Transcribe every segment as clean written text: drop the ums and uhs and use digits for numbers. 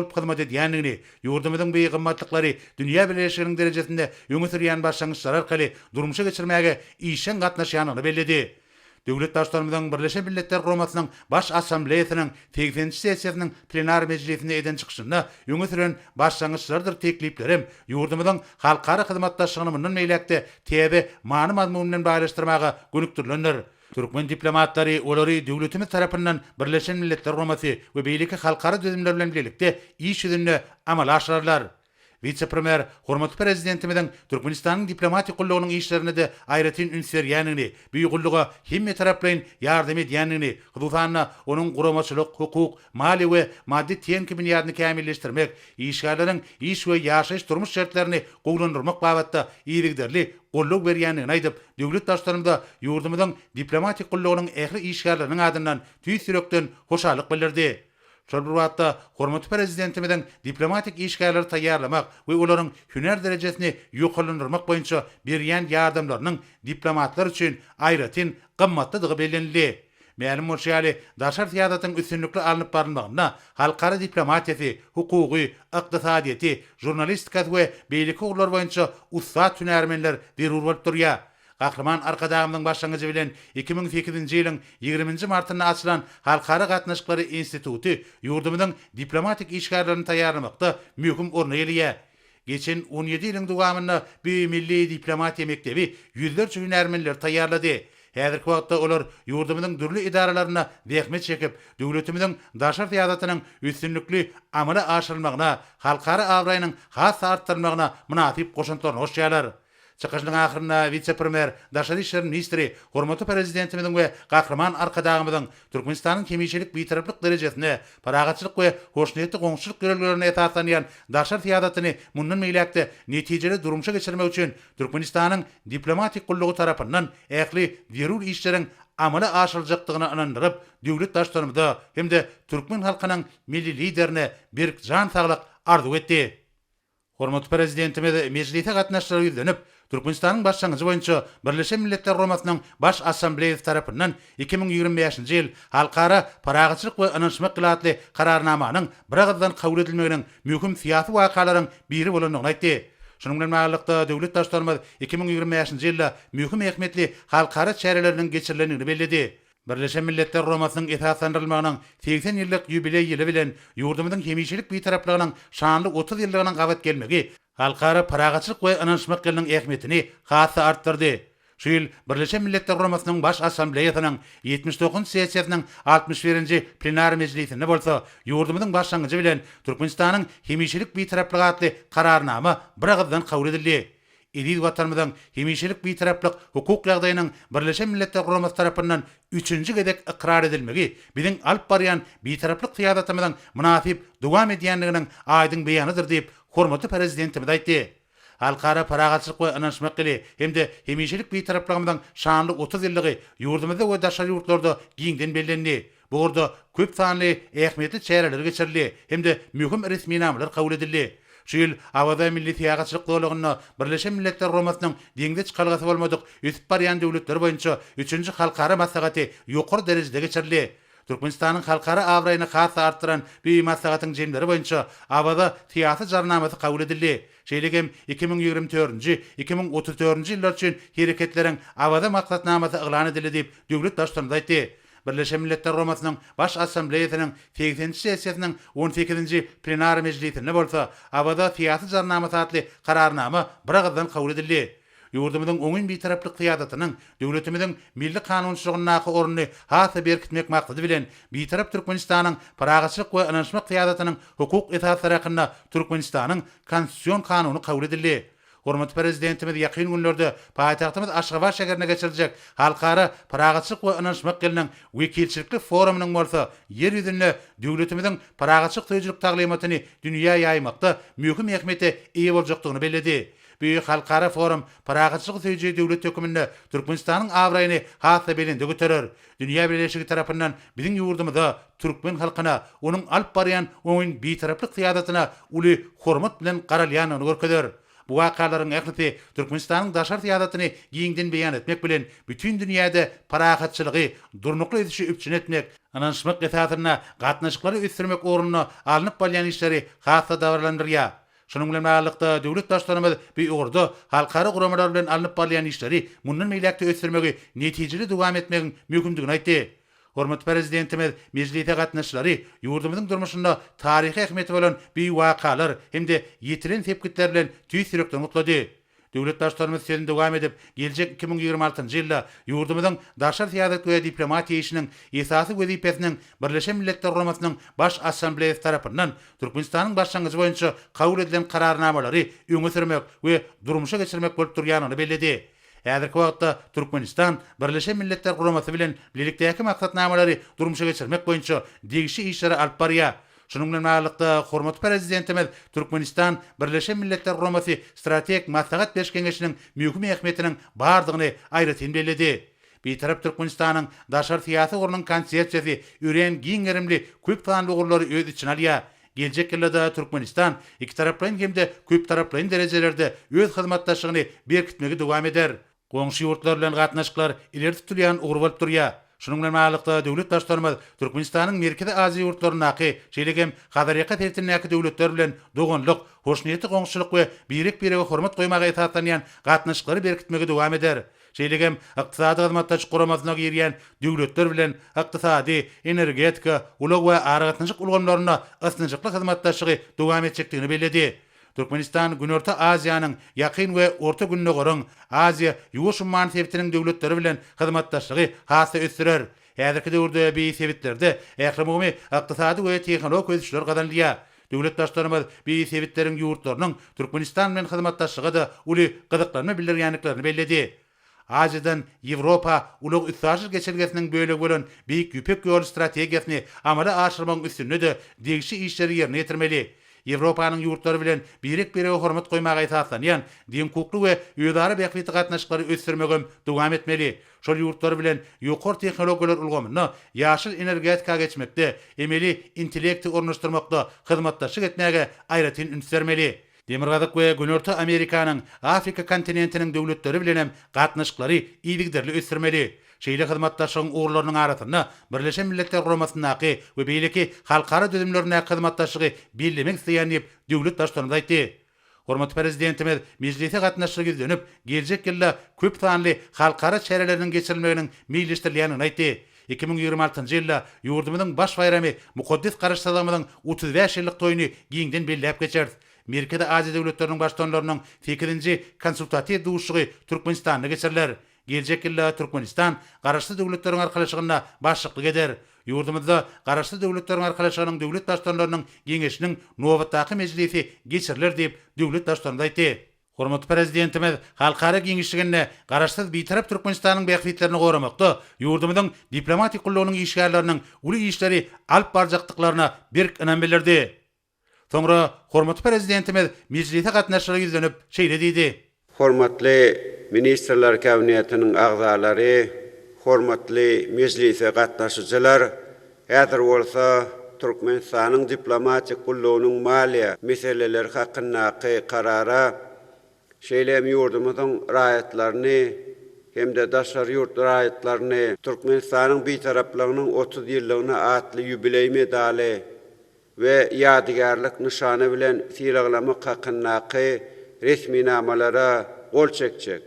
bolup hyzmat edýändigini, ýurdumyzyň bu gymmatlyklary dünýä bileleşiginiň derejesinde öňe sürýän başlangyçlary arkaly durmuşa geçirmäge işjeň gatnaşýandygyny belledi. Döwlet Baştutanymyzyň Birleşen Milletler Guramasynyň Baş Assambleýasynyň segseninji sessiýasynyň plenar mejlisinde eden çykyşynda öňe süren başlangyçlarydyr tekliplerem ýurdumyzyň halkara hyzmatdaşlygyny mundan beýläk-de täze many-mazmun bilen baýlaşdyrmaga gönükdirilendir. Türkmen diplomatlary olary döwletimiz tarapyndan Birleşen Milletler Guramasy we beýleki halkara düzümler bilen bilelikde iş ýüzünde amala aşyrarlar. Wise-premýer hormatly Prezidentimiziň Türkmenistanyň diplomatik gullugynyň işlerine-de aýratyn üns berýändigini, bu gulluga hemmetaraplaýyn ýardam edýändigini, hususan-da, onuň guramaçylyk, hukuk, maliýe we maddy-tehniki binýadyny kämilleşdirmek, işgärleriň iş we ýaşaýyş-durmuş şertlerini gowulandyrmak babatda yzygiderli goldaw berýändigini aýdyp, döwlet Baştutanymyza ýurdumyzyň diplomatik gullugynyň ähli işgärleriniň adyndan tüýs ýürekden hoşallyk bildirdi. Şol bir wagtda, hormatly Prezidentimiziň diplomatik işgärleri taýýarlamak we olaryň hünär derejesini ýokarlandyrmak boýunça berýän ýardamlarynyň diplomatlar üçin aýratyn gymmatlydygy bellenildi. Mälim bolşy ýaly, daşary syýasatyň üstünlikli alnyp barylmagynda halkara diplomatiýasy, hukugy, ykdysadyýeti, žurnalistikasy we beýleki ugurlar boýunça ussat hünärmenler zerur bolup durýar. Gahryman Arkadagymyzyň başlangyjy bilen 2008-nji ýylyň ýigriminji martynda açylan Halkara gatnaşyklary instituty ýurdumyzyň diplomatik işgärlerini taýýarlamakda möhüm orny eýeleýär. Geçen on ýedi ýylyň dowamynda bu milli diplomatiýa mekdebi ýüzlerçe hünärmenleri taýýarlady. Häzirki wagtda olar ýurdumyzyň dürli edaralarynda zähmet çekip, döwletimiziň daşary syýasatynyň üstünlikli amala aşyrylmagyna, halkara abraýynyň has-da artdyrylmagyna mynasyp goşantlaryny goşýarlar. Çykyşynyň ahyrynda wise-premýer, daşary işler ministri hormatly Prezidentimiziň we Gahryman Arkadagymyzyň Türkmenistanyň hemişelik Bitaraplyk derejesine, parahatçylyk we hoşniýetli goňşuçylyk ýörelgelerine esaslanýan daşary syýasatyny mundan beýläk-de netijeli durmuşa geçirmek üçin Türkmenistanyň diplomatik gullugy tarapyndan ähli zerur işleriň amala aşyryljakdygyna ynandyryp, döwlet Baştutanymyza hem-de türkmen halkynyň Milli Liderine berk jan saglyk arzuw etdi. Hormatly Prezidentimiz mejlise gatnaşyjylara ýüzlenip, Türkmenistanyň başlangyjy boýunça Birleşen Milletler Guramasynyň Baş Assambleýasy tarapyndan 2025-nji ýyl Halkara parahatçylyk we ynanyşmak ýyly atly Kararnamanyň biragyzdan kabul edilmeginiň möhüm syýasy wakalaryň biri bolandygyny aýtdy. Şunuň bilen baglylykda, döwlet Baştutanymyz 2025-nji ýylda möhüm ähmiýetli halkara çäreleriniň geçirilendigini belledi. Birleşen Milletler Guramasynyň esaslandyrylmagynyň 80 ýyllyk ýubileý ýyly bilen ýurdumyzyň hemişelik Bitaraplygynyň şanly 30 ýyllygynyň gabat gelmegi Halkara parahatçylyk we ynanyşmak ýylynyň ähmiýetini has-da artdyrdy. Şu ýyl Birleşen Milletler Guramasynyň Baş Assambleýasynyň 79-njy sessiýasynyň 61-nji plenar mejlisinde bolsa ýurdumyzyň başlangyjy bilen Türkmenistanyň hemişelik Bitaraplygy atly Kararnama biragyzdan kabul edildi. Eziz Watanymyzyň hemişelik Bitaraplyk hukuk ýagdaýynyň Birleşen Milletler Guramasy tarapyndan üçünji gezek ykrar edilmegi biziň alyp barýan Bitaraplyk syýasatymyzyň mynasyp dowam edýändiginiň aýdyň beýanydyr diýip, hormatly Prezidentimiz aýtdy. Halkara parahatçylyk we ynanyşmak ýyly hem-de hemişelik Bitaraplygymyzyň şanly 30 ýyllygy ýurdumyzda we daşary ýurtlarda giňden bellendi. Bu ugurda köp sanly ähmiýetli çäreler geçirildi hem-de möhüm resminamalar kabul edildi. Şu ýyl Awaza milli syýahatçylyk zolagynda Birleşen Milletler Guramasynyň deňze çykalgasy bolmadyk ösüp barýan döwletler boýunça üçünji halkara maslahaty ýokary derejede geçirildi. Türkmenistanyň halkara abraýyny has-da artdyran bu maslahatyň jemleri boýunça Awaza syýasy jarnamasy kabul edildi. Şeýle hem 2024-nji, 2034-nji ýyllar üçin Hereketleriň Awaza maksatnamasy yglan edildi diýip, döwlet Baştutanymyz aýtdy. Birleşen Milletler Guramasynyň Baş Assambleýasynyň segseninji sessiýasynyň on sekizinji plenar mejlisinde bolsa Awaza syýasy jarnamasy atly Kararnama biragyzdan kabul edildi. Ýurdumyzyň oňyn bitaraplyk syýasatynyň döwletimiziň milli kanunçylygyndaky ornuny has-da berkitmek maksady bilen, Bitarap Türkmenistanyň parahatçylyk we ynanyşmak syýasatynyň hukuk esaslary hakynda Türkmenistanyň Konstitusion Kanuny kabul edildi. Hormatly Prezidentimiz ýakyn günlerde paýtagtymyz Aşgabat şäherinde geçiriljek Halkara parahatçylyk we ynanyşmak ýylynyň wekilçilikli forumynyň bolsa Ýer ýüzünde döwletimiziň parahatçylyk söýüjilik taglymatyny dünýä ýaýmakda möhüm ähmiýete eýe boljakdygyny belledi. Bu halkara forum parahatçylygy söýüji döwlet höküminde Türkmenistanyň abraýyny has-da belende göterer. Dünýä bileleşigi tarapyndan biziň ýurdumyza, türkmen halkyna, onuň alyp barýan oňyn Bitaraplyk syýasatyna uly hormat bilen garalýandygyny görkezer. Bu wakalaryň ählisi Türkmenistanyň daşary syýasatyny giňden beýan etmek bilen, bütin dünýäde parahatçylygy, durnukly ösüşi üpjün etmek, ynanyşmak esasynda gatnaşyklary ösdürmek ugrunda alnyp barylýan işleri has-da dabaralandyrýar. Şunuň bilen baglylykda, döwlet Baştutanymyz bu ugurda halkara guramalar bilen alnyp barylýan işleri mundan beýläk-de ösdürmegi netijeli dowam etmegiň möhümdigini aýtdy. Hormatly Prezidentimiz mejlise gatnaşyjylary ýurdumyzyň durmuşynda taryhy ähmiýeti bolan bu wakalar hem-de ýetilen sepgitler bilen tüýs ýürekden gutlady. Döwlet Baştutanymyz sözüni dowam edip, geljek 2026-njy ýylda ýurdumyzyň daşary syýasat we diplomatiýa işiniň esasy wezipesiniň Birleşen Milletler Guramasynyň Baş Assambleýasy tarapyndan Türkmenistanyň başlangyjy boýunça kabul edilen Kararnamalary öňe sürmek we durmuşa geçirmek bolup durýandygyny belledi. Häzirki wagtda Türkmenistan Birleşen Milletler Guramasy bilen bilelikdäki maksatnamalary durmuşa geçirmek boýunça degişli işleri alyp barýar. Şunuň bilen baglylykda, hormatly Prezidentimiz Türkmenistan Birleşen Milletler Guramasy Strategik maslahat beriş geňeşiniň möhüm ähmiýetiniň bardygyny aýratyn belledi. Bitarap Türkmenistanyň daşary syýasy ugrunyň konsepsiýasy örän giň gerimli köp sanly ugurlary öz içine alýar. Geljek ýylda-da Türkmenistan ikitaraplaýyn hem-de köptaraplaýyn derejelerde öz hyzmatdaşlygyny berkitmegi dowam eder. Goňşy ýurtlar bilen gatnaşyklar ileri tutulýan ugur bolup durýar. Şunuň bilen baglylykda, döwlet Baştutanymyz Türkmenistanyň Merkezi Aziýa ýurtlaryndaky, şeýle hem Hazarýaka sebitindäki döwletler bilen doganlyk, hoşniýetli goňşuçylyk we birek-birege hormat goýmaga esaslanýan gatnaşyklary berkitmegi dowam eder. Şeýle hem Ykdysady Hyzmatdaşlyk Guramasyna girýän döwletler bilen ykdysady, energetika, ulag we aragatnaşyk ulgamlarynda ysnyşykly hyzmatdaşlygy dowam etjekdigini belledi. Türkmenistan Günorta Aziýanyň, Ýakyn we Orta Gündogaryň, Aziýa, Ýuwaş umman sebitiniň döwletleri bilen hyzmatdaşlygy has-da ösdürer. Häzirki döwürde bi sebitlerde ählumumy ykdysady we tehnologik ösüşler gazanylýar. Döwlet Baştutanymyz bi sebitleriň ýurtlarynyň Türkmenistan bilen hyzmatdaşlyga-da uly gyzyklanma bildirýändiklerini belledi. Aziýadan Ýewropa ulag-üstaşyr geçelgesiniň bölegi bolan Beýik Ýüpek ýoly strategiýasyny amala aşyrmagyň üstünde-de degişli işleri ýerine ýetirmeli. Ýewropanyň ýurtlary bilen birek-birege hormat goýmaga esaslanýan deňhukukly we özara bähbitli gatnaşyklary ösdürmegem dowam etmeli. Şol ýurtlar bilen ýokary tehnologiýalar ulgamynda, ýaşyl energetika geçmekde, emeli intellekti ornaşdyrmakda hyzmatdaşlyk etmäge aýratyn üns bermeli. Demirgazyk we Günorta Amerikanyň, Afrika kontinentiniň döwletleri bilenem gatnaşyklary yzygiderli ösdürmeli. Şeýle hyzmatdaşlygyň ugurlarynyň arasynda Birleşen Milletler Guramasyndaky we beýleki halkara düzümlerindäki hyzmatdaşlygy bellemek isleýän diýip, döwlet Baştutanymyz aýtdy. Hormatly Prezidentimiz mejlise gatnaşyjylara ýüzlenip, geljek ýylda köp sanly halkara çäreleriniň geçirilmeginiň meýilleşdirilýändigini aýtdy. 2026-njy ýylda ýurdumyzyň baş baýramy, mukaddes Garaşsyzlygymyzyň 35 ýyllyk toýuny giňden belläp geçeris. Merkezi Aziýa döwletleriniň Baştutanlarynyň sekizinji Konsultatiw duşuşygy Türkmenistanda geçiriler. Geljek ýylda Türkmenistan Garaşsyz Döwletleriň Arkalaşygynda başlyklyk eder. Ýurdumyzda Garaşsyz Döwletleriň Arkalaşygynyň döwlet Baştutanlarynyň Geňeşiniň nobatdaky mejlisi geçiriler diýip, döwlet Baştutanymyz aýtdy. Hormatly Prezidentimiz halkara giňişliginde Garaşsyz, Bitarap Türkmenistanyň bähbitlerini goramakda ýurdumyzyň diplomatik gullugynyň işgärleriniň uly işleri alyp barjakdyklaryna berk ynam bildirdi. Soňra hormatly Prezidentimiz mejlise gatnaşyjylara ýüzlenip, şeýle diýdi. Hormatly Ministrler Kabinetiniň agzalary, hormatly mejlise gatnaşyjylar, häzir bolsa Türkmenistanyň diplomatik gullugynyň maliýe meseleleri hakyndaky Karara, şeýle hem ýurdumyzyň raýatlaryny hem-de daşary ýurt raýatlaryny Türkmenistanyň Bitaraplygynyň 30 ýyllygyna atly ýubileý medaly we ýadygärlik nyşany bilen sylaglamak hakyndaky resminamalara gol çekjek.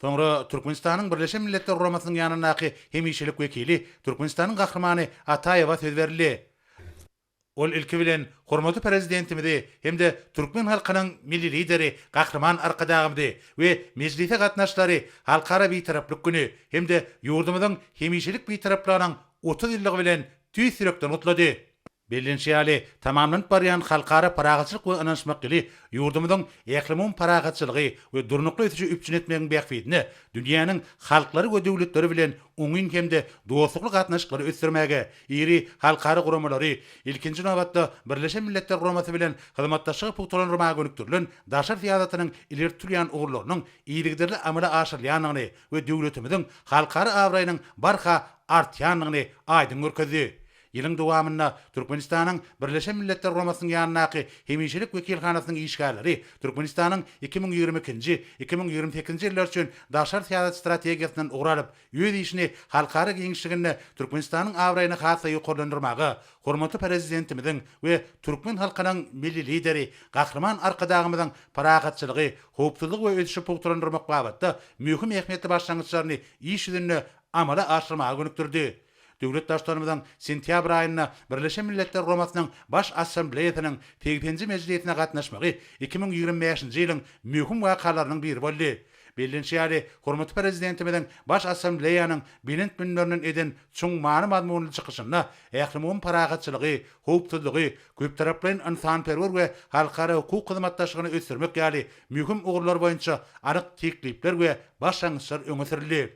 Soňra Türkmenistanyň Birleşen Milletler Guramasynyň ýanyndaky hemişelik wekili, Türkmenistanyň Gahrymany Ataýewa söz berildi. Ol ilki bilen, hormatly Prezidentimizi hem-de türkmen halkynyň Milli Lideri Gahryman Arkadagymyzy we mejlise gatnaşyjylary Halkara Bitaraplyk güni hem-de ýurdumyzyň hemişelik Bitaraplygynyň 30 ýyllygy bilen tüýs ýürekden gutlady. Bellenişi ýaly, tamamlanyp barýan Halkara parahatçylyk we ynanyşmak ýyly ýurdumyzyň ählumumy parahatçylygy we durnukly ösüşi üpjün etmegiň bähbidine dünýäniň halklary we döwletleri bilen oňyn hem-de dostlukly gatnaşyklary ösdürmäge, iri halkara guramalary, ilkinji nobatda, Birleşen Milletler Guramasy bilen hyzmatdaşlygy pugtalandyrmaga gönükdirilen daşary syýasatynyň ileri tutulýan ugurlarynyň yzygiderli amala aşyrylýandygyny we döwletimiziň halkara abraýynyň barha artýandygyny aýdyň görkezdi. Ýylyň dowamynda Türkmenistanyň Birleşen Milletler Guramasynyň ýanyndaky hemişelik wekilhanasynyň işgärleri Türkmenistanyň 2022-nji, 2028-nji ýyllar üçin daşary syýasat strategiýasyndan ugur alyp, öz işini halkara giňişliginde Türkmenistanyň abraýyny has-da ýokarlandyrmaga, hormatly Prezidentimiziň we türkmen halkynyň Milli Lideri Gahryman Arkadagymyzyň parahatçylygy, howpsuzlygy we ösüşi pugtalandyrmak babatda möhüm ähmiýetli başlangyçlaryny iş ýüzünde amala aşyrmaga gönükdirdi. Döwlet Baştutanymyzyň sentýabr aýynda Birleşen Milletler Guramasynyň Baş Assambleýasynyň segseninji mejlisine gatnaşmagy 2025-nji ýylyň möhüm wakalarynyň biri boldy. Bellenişi ýaly, hormatly Prezidentimiziň Baş Assambleýanyň belent münberinden eden çuň many-mazmunly çykyşynda ählumumy parahatçylygy, howpsuzlygy, köptaraplaýyn ynsanperwer we halkara hukuk hyzmatdaşlygyny ösdürmek ýaly möhüm ugurlar boýunça anyk teklipler we başlangyçlar öňe sürüldi.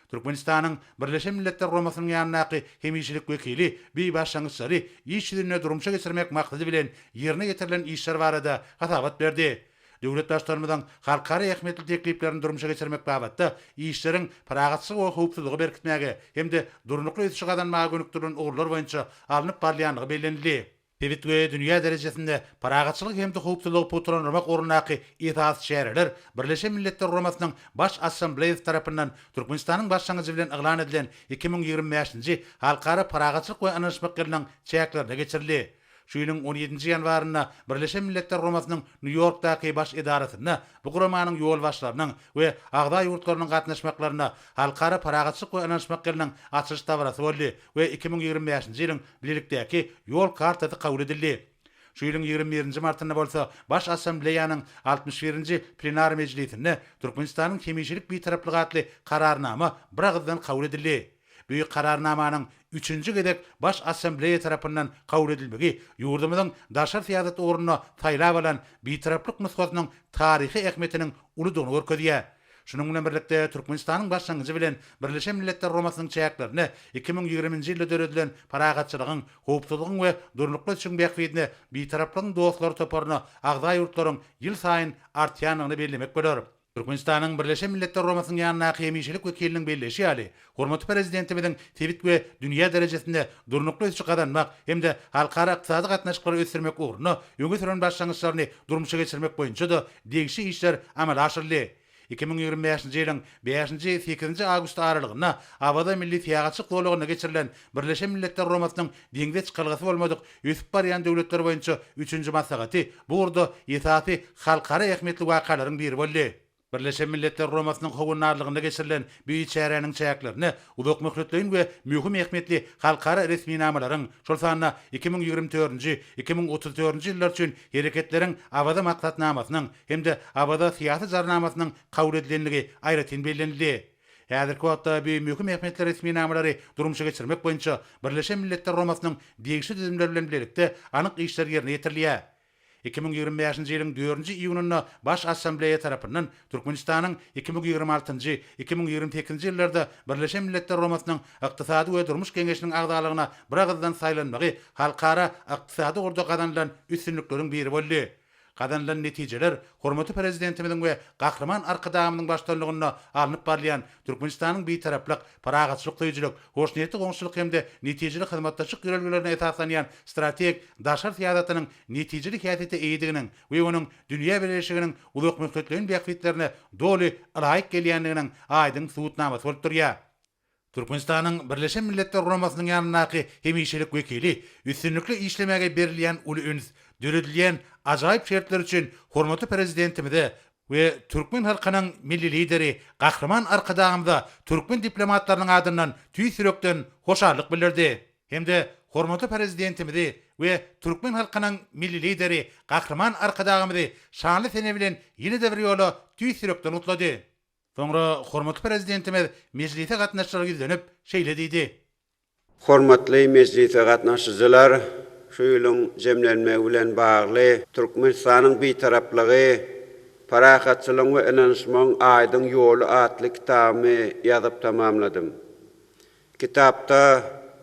Türkmenistanyň Birleşen Milletler Guramasynyň ýanyndaky hemişelik wekili bi başlangyçlary iş ýüzünde durmuşa geçirmek maksady bilen ýerine ýetirilen işler barada hasabat berdi. Döwlet Baştutanymyzyň halkara ähmiýetli tekliplerini durmuşa geçirmek babatda işleriň parahatçylygy we howpsuzlygy berkitmäge hem-de durnukly ösüşi gazanmaga gönükdirilen ugurlar boýunça alnyp barylýandygy bellenildi. Sebit we dünýä derejesinde parahatçylygy hem-de howpsuzlygy pugtalandyrmak ugrundaky esasy çäreler Birleşen Milletler Guramasynyň Baş Assambleýasy tarapyndan Türkmenistanyň başlangyjy bilen yglan edilen 2025-nji Halkara parahatçylyk we ynanyşmak ýylynyň çäklerinde geçirildi. Şu ýylyň on ýedinji ýanwarynda Birleşen Milletler Guramasynyň Nýu-Ýorkdaky Baş edarasynda bu guramanyň ýolbaşçylarynyň we agza ýurtlarynyň gatnaşmaklarynda Halkara parahatçylyk we ynanyşmak ýylynyň açylyş dabarasy boldy we 2025-nji ýylyň bilelikdäki Ýol kartasy kabul edildi. Şu ýylyň 21-nji martynda bolsa Baş Assambleýanyň 61-nji plenar mejlisinde Türkmenistanyň hemişelik Bitaraplygy atly Kararnama biragyzdan kabul edildi. Bu Kararnamanyň üçünji gezek Baş Assambleýa tarapyndan kabul edilmegi ýurdumyzyň daşary syýasat ugrunda saýlap alan Bitaraplyk nusgasynyň taryhy ähmiýetiniň uludygyny görkezýär. Şunuň bilen birlikde, Türkmenistanyň başlangyjy bilen Birleşen Milletler Guramasynyň çäklerinde 2020-nji ýylda döredilen Parahatçylygyň, howpsuzlygyň we durnukly ösüşiň bähbidine Bitaraplygyň dostlary toparyna agza ýurtlaryň ýylsaýyn artýandygyny bellemek bolar. Türkmenistanyň Birleşen Milletler Guramasynyň ýanyndaky hemişelik wekiliniň belleýşi ýaly, hormatly Prezidentimiziň sebit we dünýä derejesinde durnukly ösüşi gazanmak hem-de halkara ykdysady gatnaşyklary ösdürmek ugrunda öňe süren başlangyçlaryny durmuşa geçirmek boýunça-da degişli işler amala aşyryldy. 2025-nji ýylyň bäşinji, sekizinji awgusty aralygynda Awaza milli syýahatçylyk zolagynda geçirilen Birleşen Milletler Guramasynyň deňze çykalgasy bolmadyk ösüp barýan döwletler boýunça üçünji maslahaty bu ugurda esasy halkara ähmiýetli wakalaryň biri boldy. Birleşen Milletler Guramasynyň howandarlygynda geçirilen bu çäräniň çäklerinde uzakmöhletleýin we möhüm ähmiýetli halkara resminamalaryň, şol sanda 2024-nji, 2034-nji ýyllar üçin Hereketleriň Awaza maksatnamasynyň hem-de Awaza syýasy jarnamasynyň kabul edilendigi aýratyn bellenildi. Häzirki wagtda bu möhüm ähmiýetli resminamalary durmuşa geçirmek boýunça Birleşen Milletler Guramasynyň degişli düzümleri bilen bilelikde anyk işler ýerine ýetirilýär. 2025-nji ýylyň dördünji iýunynda Baş Assambleýa tarapyndan Türkmenistanyň 2026-njy, 2028-nji ýyllarda Birleşen Milletler Guramasynyň Ykdysady we Durmuş Geňeşiniň agzalygyna biragyzdan saýlanmagy halkara ykdysady ugurda gazanylan üstünlikleriň biri boldy. Gazanylan netijeler hormatly Prezidentimiziň we Gahryman Arkadagymyzyň baştutanlygynda alnyp barylýan Türkmenistanyň Bitaraplyk, parahatçylyk söýüjilik, hoşniýetli goňşuçylyk hem-de netijeli hyzmatdaşlyk ýörelgelerine esaslanýan strategik daşary syýasatynyň netijeli häsiýete eýediginiň we onuň dünýä bileleşiginiň uzakmöhletleýin bähbitlerine doly ylaýyk gelýändiginiň aýdyň subutnamasy bolup durýar. Türkmenistanyň Birleşen Milletler Guramasynyň ýanyndaky hemişelik wekili üstünlikli işlemäge berilýän uly üns, döredilýän ajaýyp şertler üçin hormatly Prezidentimize we türkmen halkynyň Milli Lideri Gahryman Arkadagymyza türkmen diplomatlarynyň adyndan tüýs ýürekden hoşallyk bildirdi hem-de hormatly Prezidentimizi we türkmen halkynyň Milli Lideri Gahryman Arkadagymyzy şanly sene bilen ýene-de bir ýola tüýs ýürekden gutlady. Soňra hormatly Prezidentimiz mejlise gatnaşyjylara ýüzlenip, şeýle diýdi. Hormatly mejlise gatnaşyjylar! şu ýylyň jemlenmegi bilen bagly Türkmenistanyň Bitaraplygy, parahatçylygyň we ynanyşmagyň aýdyň ýoly atly kitabymy ýazyp tamamladym. Kitapda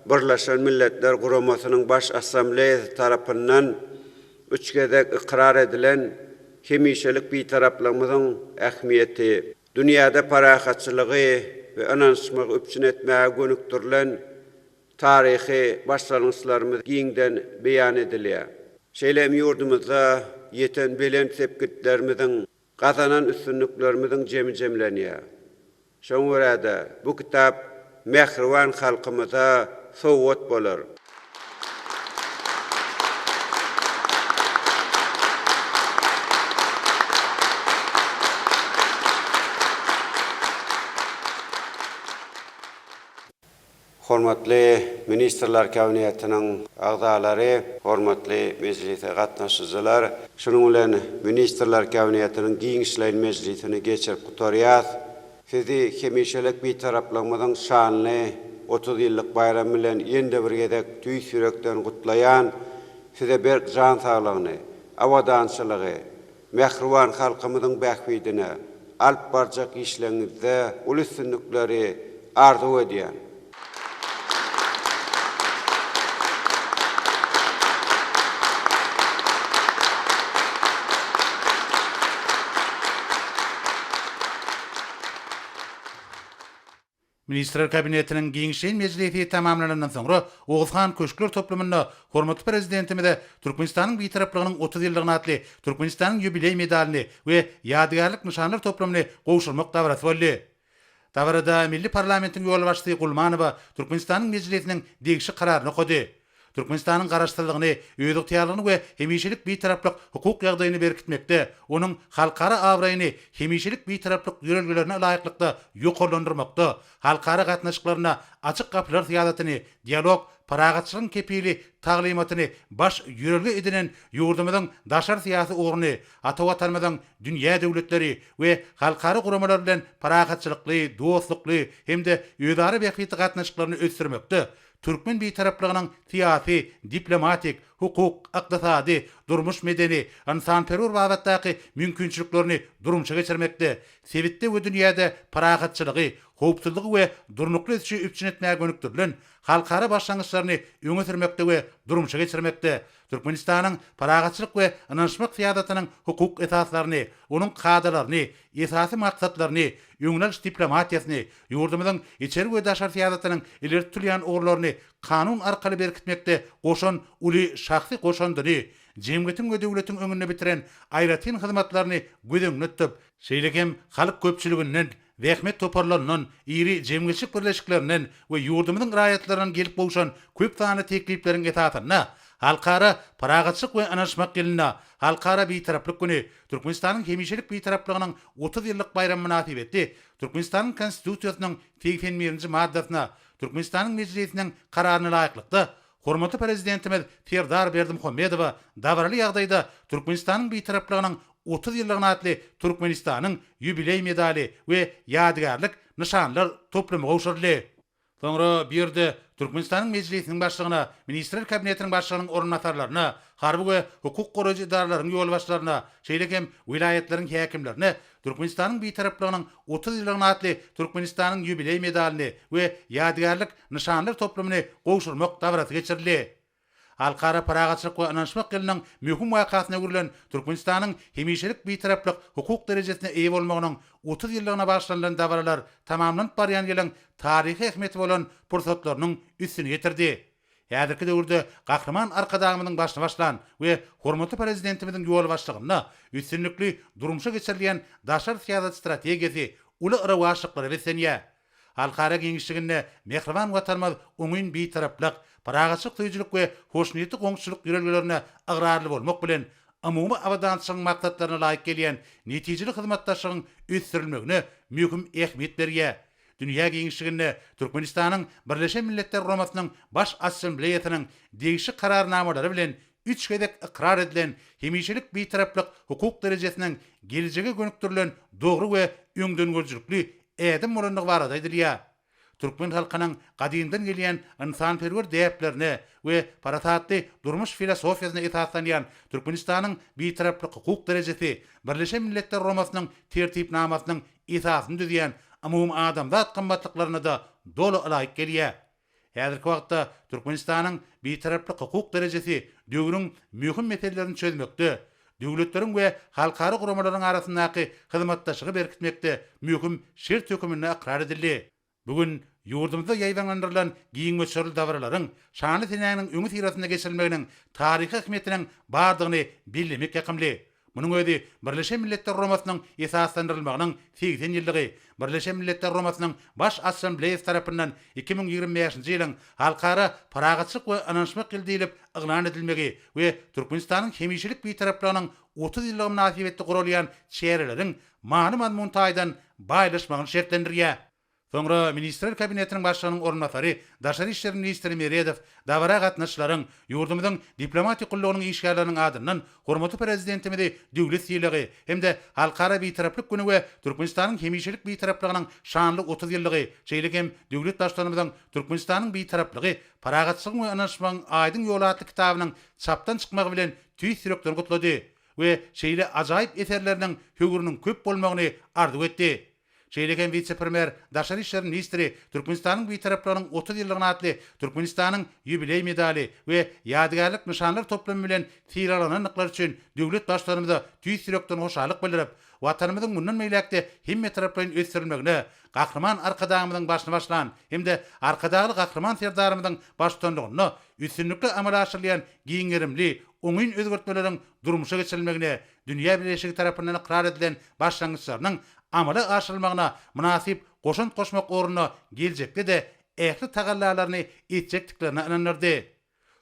Birleşen Milletler Guramasynyň Baş Assambleýasy tarapyndan üç gezek ykrar edilen hemişelik Bitaraplygymyzyň ähmiýeti, dünýäde parahatçylygy we ynanyşmagy üpjün etmäge gönükdirilen taryhy başlangyçlarymyz giňden beýan edilýär. Şeýle hem ýurdumyzda ýeten belent sepgitlerimiziň, gazanan üstünliklerimiziň jemi jemlenýär. Şoňa görä-de, bu kitap mähriban halkymyza sowgat bolar. Hormatly Ministrler Kabinetiniň agzalary, hormatly mejlise gatnaşyjylar! Şunuň bilen Ministrler Kabinetiniň giňişleýin mejlisini geçirip gutarýas. Sizi hemişelik Bitaraplygymyzyň şanly 30 ýyllyk baýramy bilen ýene-de bir gezek tüýs ýürekden gutlaýan, size berk jan saglygyny, abadançylygy, mähriban halkymyzyň bähbidine alyp barjak işleriňizde uly üstünlikleri arzuw edýän. Ministrler Kabinetiniň giňişleýin mejlisi tamamlanandan soňra, Oguzhan köşkler toplumynda hormatly Prezidentimize Türkmenistanyň Bitaraplygynyň 30 ýyllygyna atly Türkmenistanyň ýubileý medalyny we ýadygärlik nyşanlar toplumyny gowşurmak dabarasy boldy. Dabarada milli parlamentiň ýolbaşçysy Gulmanowa Türkmenistanyň Mejlisiniň degişli Kararyny okady. Türkmenistanyň Garaşsyzlygyny, özygtyýarlygyny we hemişelik Bitaraplyk hukuk ýagdaýyny berkitmekde, onuň halkara abraýyny hemişelik Bitaraplyk ýörelgelerine laýyklykda ýokarlandyrmakda, halkara gatnaşyklarynda açyk gapylar syýasatyny, dialog, parahatçylygyň kepili taglymatyny baş ýörelge edinen ýurdumyzyň daşary syýasy ugruny, ata Watanymyzyň dünýä döwletleri we halkara guramalar bilen parahatçylykly, dostlukly hem-de özara bähbitli gatnaşyklaryny ösdürmekde Türkmen Bitaraplygynyň syýasy, diplomatik, hukuk, ykdysady, durmuş-medeni, ynsanperwer babatdaky mümkinçiliklerini durmuşa geçirmekde, sebitde we dünýäde parahatçylygy, howpsuzlygy we durnukly ösüşi üpjün etmäge gönükdirilen halkara başlangyçlaryny öňe sürmekde we durmuşa geçirmekde Türkmenistanyň parahatçylyk we ynanyşmak syýasatynyň hukuk esaslaryny, onuň kadalaryny, esasy maksatlaryny, öňüni alyş diplomatiýasyny, ýurdumyzyň içeri we daşary syýasatynyň ileri tutulýan ugurlaryny kanun arkaly berkitmekde goşan uly şahsy goşandyny, jemgyýetiň we döwletiň öňünde bitiren aýratyn hyzmatlaryny göz öňünde tutup, şeýle hem halk köpçüliginden, zähmet toparlaryndan, iri jemgyýetçilik birleşiklerinden we ýurdumyzyň raýatlaryndan gelip gowşan köp sanly teklipleriň esasynda Halkara parahatçylyk we ynanyşmak ýylynda, Halkara Bitaraplyk güni, Türkmenistanyň hemişelik Bitaraplygynyň 30 ýyllyk baýramy mynasybetli Türkmenistanyň Konstitusiýasynyň 81-nji maddasyna, Türkmenistanyň Mejlisiniň Kararyna laýyklykda, hormatly Prezidentimiz Serdar Berdimuhamedowa dabaraly ýagdaýda Türkmenistanyň Bitaraplygynyň 30 ýyllygyna atly Türkmenistanyň ýubileý medaly we ýadygärlik nyşanlar toplumy gowşuryldy. Soňra bu ýerde Türkmenistanyň Mejlisiniň Başlygyna, Ministrler Kabinetiniň Başlygynyň orunbasarlaryna, harby we hukuk goraýjy edaralaryň ýolbaşçylaryna, şeýle hem welaýatlaryň häkimlerine Türkmenistanyň Bitaraplygynyň 30 ýyllygyna atly Türkmenistanyň ýubileý medalyny we ýadygärlik nyşanlar toplumyny gowşurmak dabarasy geçirildi. Halkara parahatçylyk we ynanyşmak ýylynyň möhüm wakasyna öwrülen Türkmenistanyň hemişelik Bitaraplyk hukuk derejesine eýe bolmagynyň 30 ýyllygyna bagyşlanylan dabaralar tamamlanyp barýan ýylyň taryhy ähmiýeti bolan pursatlarynyň üstüni ýetirdi. Häzirki döwürde Gahryman Arkadagymyzyň başyny başlan we hormatly Prezidentimiziň ýolbaşçylygynda üstünlikli durmuşa geçirilýän daşary syýasat strategiýasy uly rowaçlyklara beslenýär. Halkara giňişliginde mähriban Watanymyz oňyn Bitaraplyk, parahatçylyk söýüjilik we hoşniýetli goňşuçylyk ýörelgelerine ygrarly bolmak bilen, umumy abadançylygyň maksatlaryna laýyk gelýän netijeli hyzmatdaşlygyň ösdürilmegine möhüm ähmiýet berýär. Dünýä giňişliginde Türkmenistanyň Birleşen Milletler Guramasynyň Baş Assambleýasynyň degişli Kararnamalary bilen üç gezek ykrar edilen hemişelik Bitaraplyk hukuk derejesiniň geljege gönükdirilen dogry we öňdengörüjilikli ädim bolandygy barada aýdylýar. türkmen halkynyň gadymdan gelýän ynsanperwer däplerine we parasatly durmuş filosofiýasyna esaslanýan Türkmenistanyň Bitaraplyk hukuk derejesi Birleşen Milletler Guramasynyň Tertipnamasynyň esasyny düzýän umumadamzat gymmatlyklaryna-da doly ylaýyk gelýär. Häzirki wagtda Türkmenistanyň Bitaraplyk hukuk derejesi döwrüň möhüm meselelerini çözmekde, döwletleriň we halkara guramalaryň arasyndaky hyzmatdaşlygy berkitmekde möhüm şert höküminde ykrar edildi. Bu gün ýurdumyzda ýaýbaňlandyrylan giň möçberli dabaralaryň şanly senäniň öňüsyrasynda geçirilmeginiň taryhy ähmiýetiniň bardygyny bellemek ýakymly. Munuň özi Birleşen Milletler Guramasynyň esaslandyrylmagynyň 80 ýyllygy, Birleşen Milletler Guramasynyň Baş Assambleýasy tarapyndan 2025-nji ýylyň Halkara parahatçylyk we ynanyşmak ýyly diýlip yglan edilmegi we Türkmenistanyň hemişelik Bitaraplygynyň 30 ýyllygy mynasybetli guralýan çäreleriň many-mazmun taýdan baýlaşmagyny şertlendirýär. Soňra Ministrler Kabinetiniň Başlygynyň orunbasary, daşary işler ministri Meredow dabara gatnaşyjylaryň, ýurdumyzyň diplomatik gullugynyň işgärleriniň adyndan hormatly Prezidentimizi döwlet sylagy hem-de Halkara Bitaraplyk güni we Türkmenistanyň hemişelik Bitaraplygynyň şanly 30 ýyllygy, şeýle hem döwlet Baştutanymyzyň Türkmenistanyň Bitaraplygy, parahatçylygyň we ynanyşmagyň aýdyň ýoly atly kitabynyň çapdan çykmagy bilen tüýs ýürekden gutlady we şeýle ajaýyp eserleriniň höwrüniň köp bolmagyny arzuw etdi. Şeýle hem wise-premýer, daşary işler ministri Türkmenistanyň Bitaraplygynyň 30 ýyllygyna atly Türkmenistanyň ýubileý medaly we ýadygärlik nyşanlar toplumy bilen sylaglanandyklary üçin döwlet Baştutanymyza tüýs ýürekden hoşallyk bildirip, Watanymyzyň mundan beýläk-de hemmetaraplaýyn ösdürilmegine Gahryman Arkadagymyzyň başyny başlan hem-de Arkadagly Gahryman Serdarymyzyň baştutanlygynda üstünlikli amala aşyrylýan giň gerimli oňyn özgertmeleriň durmuşa geçirilmegine dünýä bileleşigi tarapyndan ykrar edilen başlangyçlarynyň amala aşyrylmagyna mynasyp goşant goşmak ugrunda geljekde-de ähli tagallalaryny etjekdiklerine ynandyrdy.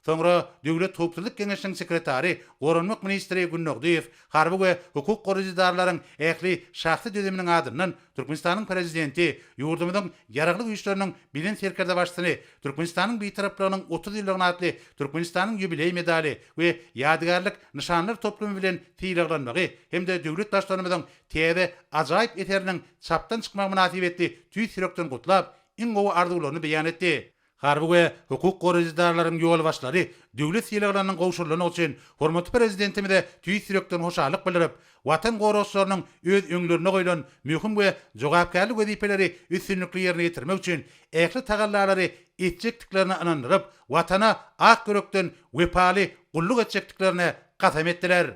Soňra Döwlet howpsuzlyk geňeşiniň sekretary, goranmak ministri Gündogdyýew harby we hukuk goraýjy edaralaryň ähli şahsy düzüminiň adyndan Türkmenistanyň Prezidenti, ýurdumyzyň Ýaragly Güýçleriniň Belent Serkerdebaşysyny Türkmenistanyň Bitaraplygynyň 30 ýyllygyna atly Türkmenistanyň ýubileý medaly we ýadygärlik nyşanlar toplumy bilen sylaglanmagy hem-de döwlet Baştutanymyzyň täze ajaýyp eseriniň çapdan çykmagy mynasybetli tüýs ýürekden gutlap, iň gowy arzuwlaryny beýan etdi. Harby we hukuk goraýjy edaralaryň ýolbaşçylary döwlet sylaglarynyň gowşurylandygy üçin hormatly Prezidentimize tüýs ýürekden hoşallyk bildirip, Watan goragçylarynyň öz öňlerinde goýlan möhüm we jogapkärli wezipeleri üstünlikli ýerine ýetirmek üçin ähli tagallalary etjekdiklerine ynandyryp, Watana ak ýürekden wepaly gulluk etjekdiklerine kasam etdiler.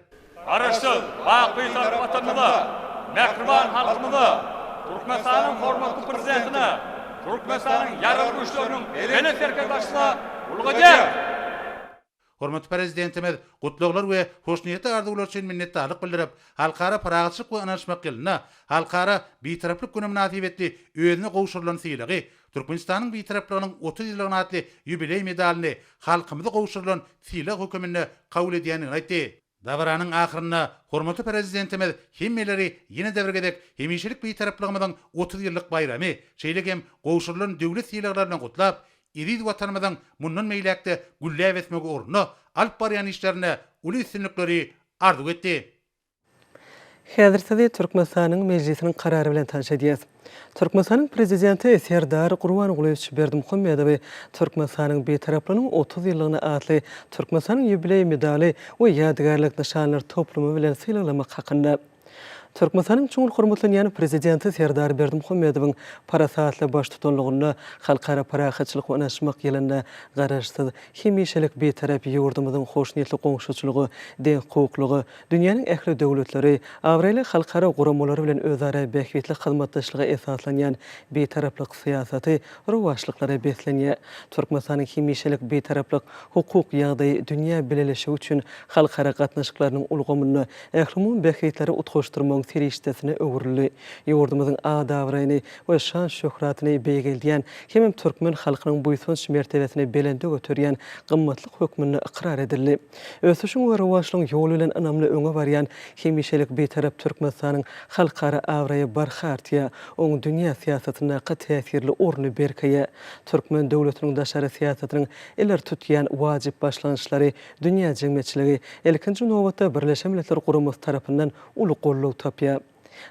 Garaşsyz, baky Bitarap Watanymyza, mähriban halkymyza, Türkmenistanyň hormatly Prezidentine, Türkmenistanyň Ýaragly Güýçleriniň Belent Serkerdebaşysyna gulluk edýäris! Hormatly Prezidentimiz gutlaglar we hoşniýetli arzuwlar üçin minnetdarlyk bildirip, Halkara parahatçylyk we ynanyşmak ýylynda Halkara Bitaraplyk güni mynasybetli özüne gowşurylan sylagy, Türkmenistanyň Bitaraplygynyň 30 ýyllygyna atly ýubileý medalyny halkymyza gowşurylan sylag höküminde kabul edýändigini aýtdy. Dabaranyň ahyrynda hormatly Prezidentimiz hemmeleri ýene-de bir gezek hemişelik Bitaraplygymyzyň 30 ýyllyk baýramy, şeýle hem gowşurylan döwlet sylaglary bilen gutlap, eziz Watanymyzyň mundan beýläk-de gülläp ösmegi ugrunda alyp barýan işlerinde uly üstünlikleri arzuw etdi. Häzir sizi Türkmenistanyň Mejlisiniň Karary bilen tanyş edýäs. Türkmenistanyň Prezidenti Serdar Gurbangulyýewiç Berdimuhamedowy Türkmenistanyň Bitaraplygynyň 30 ýyllygyna atly Türkmenistanyň ýubileý medaly we ýadygärlik nyşanlar toplumy bilen sylaglamak hakynda Türkmenistanyň çuňňur hormatlanýan Prezidenti Serdar Berdimuhamedowyň parasatly baştutanlygynda Halkara parahatçylyk we ynanyşmak ýylynda Garaşsyz, hemişelik Bitarap ýurdumyzyň hoşniýetli goňşuçylyga, deňhukuklyga, Dünýäniň ähli döwletleri, abraýly halkara guramalary bilen özara bähbitli hyzmatdaşlyga esaslanýan Bitaraplyk syýasaty rowaçlyklara beslenýär. Türkmenistanyň hemişelik Bitaraplyk hukuk ýagdaýy dünýä bileleşigi üçin halkara gatnaşyklarynyň ulgamynda ählumumy bähbitleri utgaşdyrmagyň serişdesine öwrüldi. Ýurdumyzyň at-abraýyny we şan-şöhratyny beýgeldýän hemem türkmen halkynyň buýsanç mertebesini belende göterýän gymmatlyk hökmünde ykrar edildi. Ösüşiň we rowaçlygyň ýoly bilen ynamly öňe barýan hemişelik Bitarap Türkmenistanyň halkara abraýy barha artýar, oň dünýä syýasatyndaky täsirli orny berkeýär. Türkmen döwletiniň daşary syýasatynyň ileri tutýan wajyp başlangyçlary dünýä jemgyýetçiligi, ilkinji nobatda, Birleşen Milletler Guramasy tarapyndan uly goldaw tapýar.